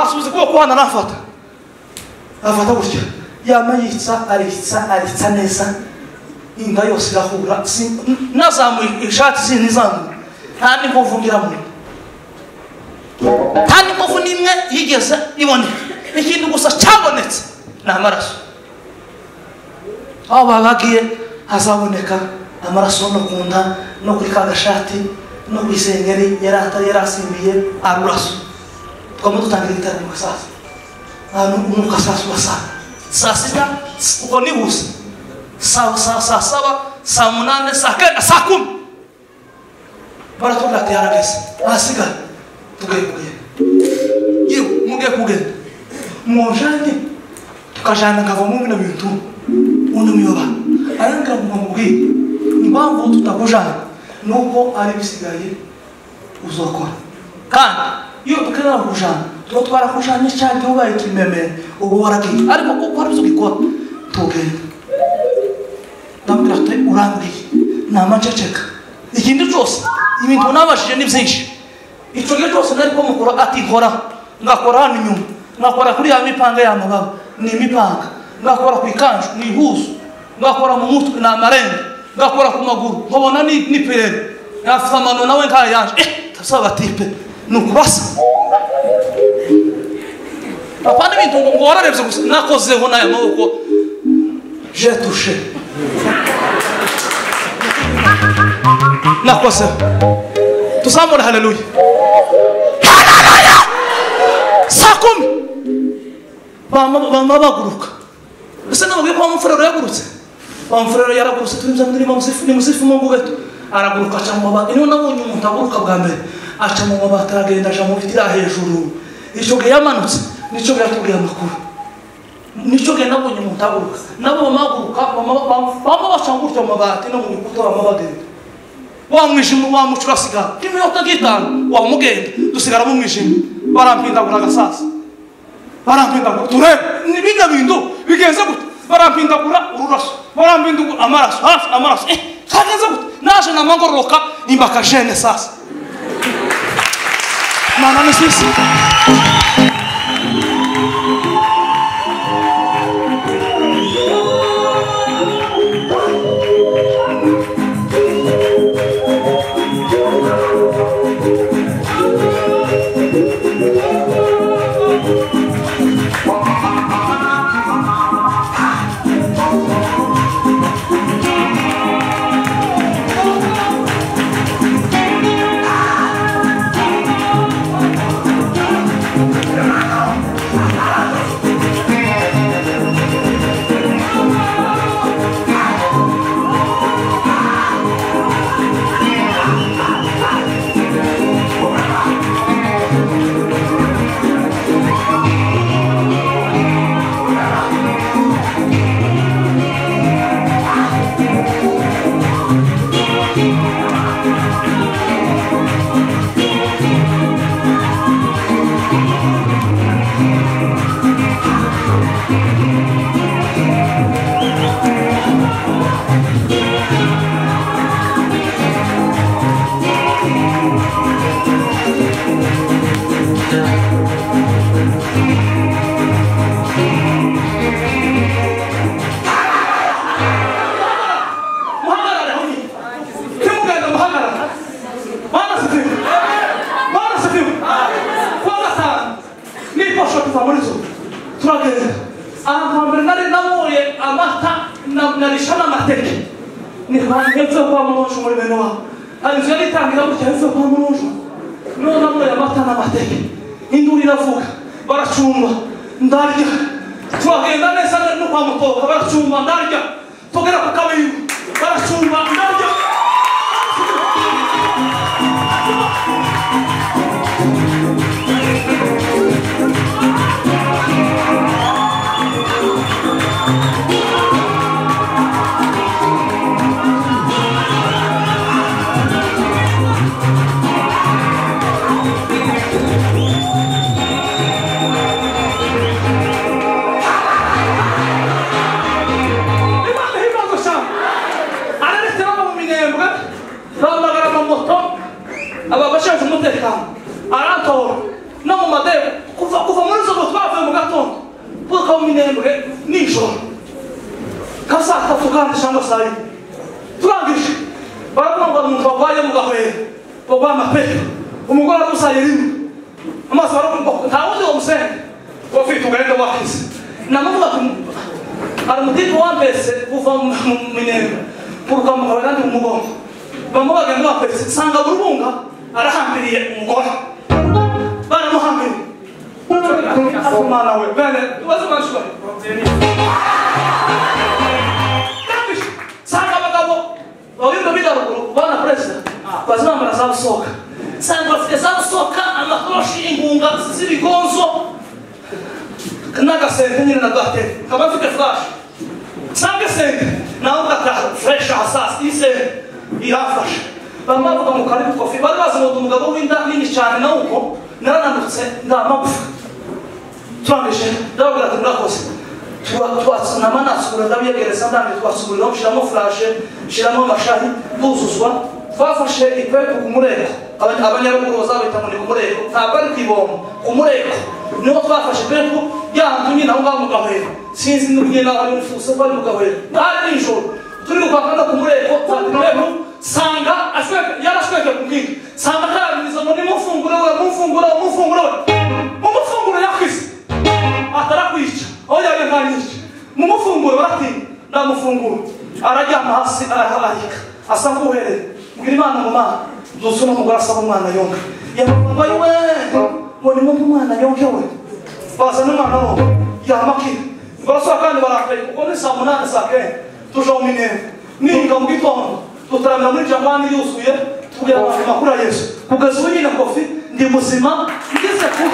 asubiza ukuboko hano arafata afata gutya yama yitsa aritsa aritsa neza inda yose irahura nazamuye ishati sinizamuye nta n'inkovu ngira mu nta n'inkovu n'imwe yigeze iboneka ikintu gusa cyabonetse ni amaraso aho babagiye hazaboneka amaraso no ku nda no kuri ka gashati no ku isengeri yari asimbiye aruraso twama dutangira igitaramo sasa ahantu umwuka sasa urasanga saa sita uko nihuse saa saba saa munane saa kenda saa kumi baratubwira ati yarageze ahasigaye tugiye kugenda yewe mugiye kugenda mwojanye tukajana nkavamo bino bintu undi muyoba arambwira ngo mubwire impamvu tutakujana nuko ari bisigaye uzokora kandi iyo dukenera kujana tuba twarakujanye cyane ubaye ikimeme ubu waragiye ariko kuko hari ibyo ugikora tugenda Ndamubwira ati urambwiye namaceceka ikindi cyose ibintu nabashije ni byinshi icyo gihe cyose nari ko mukora ati nkora ngakora hano inyuma ngakora kuri ya mipanga ya mababa ni imipanga ngakora ku ikanzu ni ihuzu ngakora mu mutwe ni amarembo ngakora ku maguru nkabona ni pirere afite amano nawe nkayanje tasaba tipe ni ukubasa apana ibintu ngo wararebye gusa nakozeho n'aya maboko j'ai touché nakozeho tuzamure haleluya haleluya saa 10 bama baguruka ese nababwiye ko wamufurero yagurutse wamufurero yaragurutse turinze muri musifu Mungu wetu araguruka aca mu mabati niho nabonye umuntu aguruka bwa mbere aca mu mabati aragenda aja mu biti ira hejuru icyo gihe yamanutse nicyo gihe yatubwiye amakuru nicyo gihe nabonye umuntu aguruka nabo bamaguruka bama baca gutya mu mabati no mu bikuta bama bagenda wa mwijima wa muco urasigara nk'iminota nk'itanu wamugenda dusigara mu mwijima barampindagura agasasa barampindagura turebe ni bijya bintu bigenze gute barampindagura ururaso barampindagura amaraso hafi amaraso kagenze gute naje namangororoka imbaka jene sasa mana ni sisi Twatsinama nasukura ndabiyegereza ndambi twasukura nshiramo flash nshiramo amashahi tuzuzwa twafashe ipepo ku mureko abanyaruguru bazabita ngo ni ku mureko ntabwo ari ku ibombo ku mureko niho twafashe ipepo yantu nyine aho ngaho mu Gahwera sinzi n'uburyo naho ari mfuse ko ari mu Gahwera hari nijoro turi gupaka no ku mureko mfata ipepo sanga yarashweke ku bwinshi sanga karabiriza ngo nimufungure we mufungure mufungure mumufungure yakwise atarakwica aho yaje nkanyica mumufungure baratinya ndamufungura araryama hasi araharika asa nk'uhereye mbwira Imana ngo Mana nzusuna umugore asaba umwana yonke yambaye we ngo ni umwana yonke we bazana umwana wo yamakira barasaba kandi barakaye kuko ni saa 8 saa 9 tuja mu Minembwe ninga mu gitondo tutaramira muri Jangwani yuzuye tubwira abantu amakuru ya Yesu kugeza ubu nyine Kofi ndi muzima ngeze ku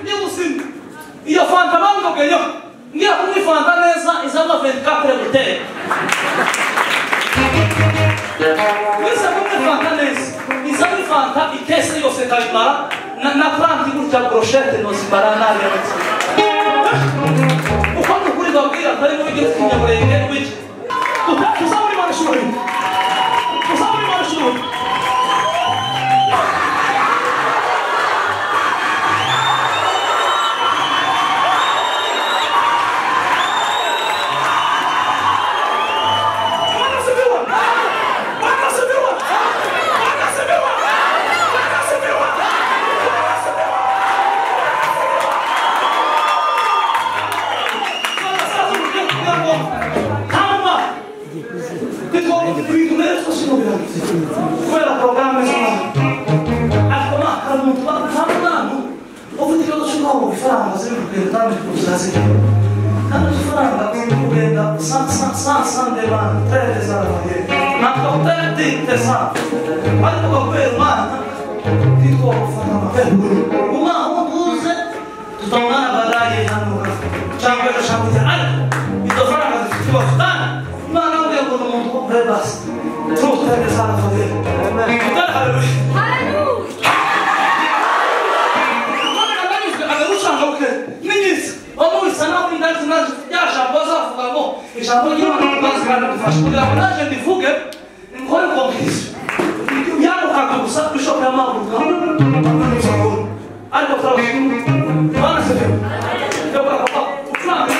ndi muzima iyo fanta bandogeyo ngira kunywa fanta neza izama 24 bouteilles ngize kunywa fanta neza izama fanta ikese yose kayimara na planti gutya brochette nozimara nabi yabetse uko nukuri babwira atari mu bigira ikinyamurenge wiki tuzabura Imana ishuri tuzabura Imana ishuri kubera porogaramu z'Imana ariko hari umuntu nta ufite ikibazo cy'uko ifaranga ziri kugenda kandi kuzazira kandi ifaranga ziri kugenda sans demande zarabaye ntabwo utari ariko kubera Imana titwa gufata amapeguro umwana utuze tutaonana baadaye hano cyangwa ejo cyangwa ejo ariko izo faranga zifite ikibazo kandi Imana yambwiye ngo ni umuntu wo kuri basi tutari sana fadhili tutari haleluya haleluya ijambo ry'Imana bazirana dufasha kugira ngo naje ndivuge nkore conclusion yarukanka gusa bishop yamaguruka ariko turabashima Bwana asifiwe. Ndabona papa ucuranga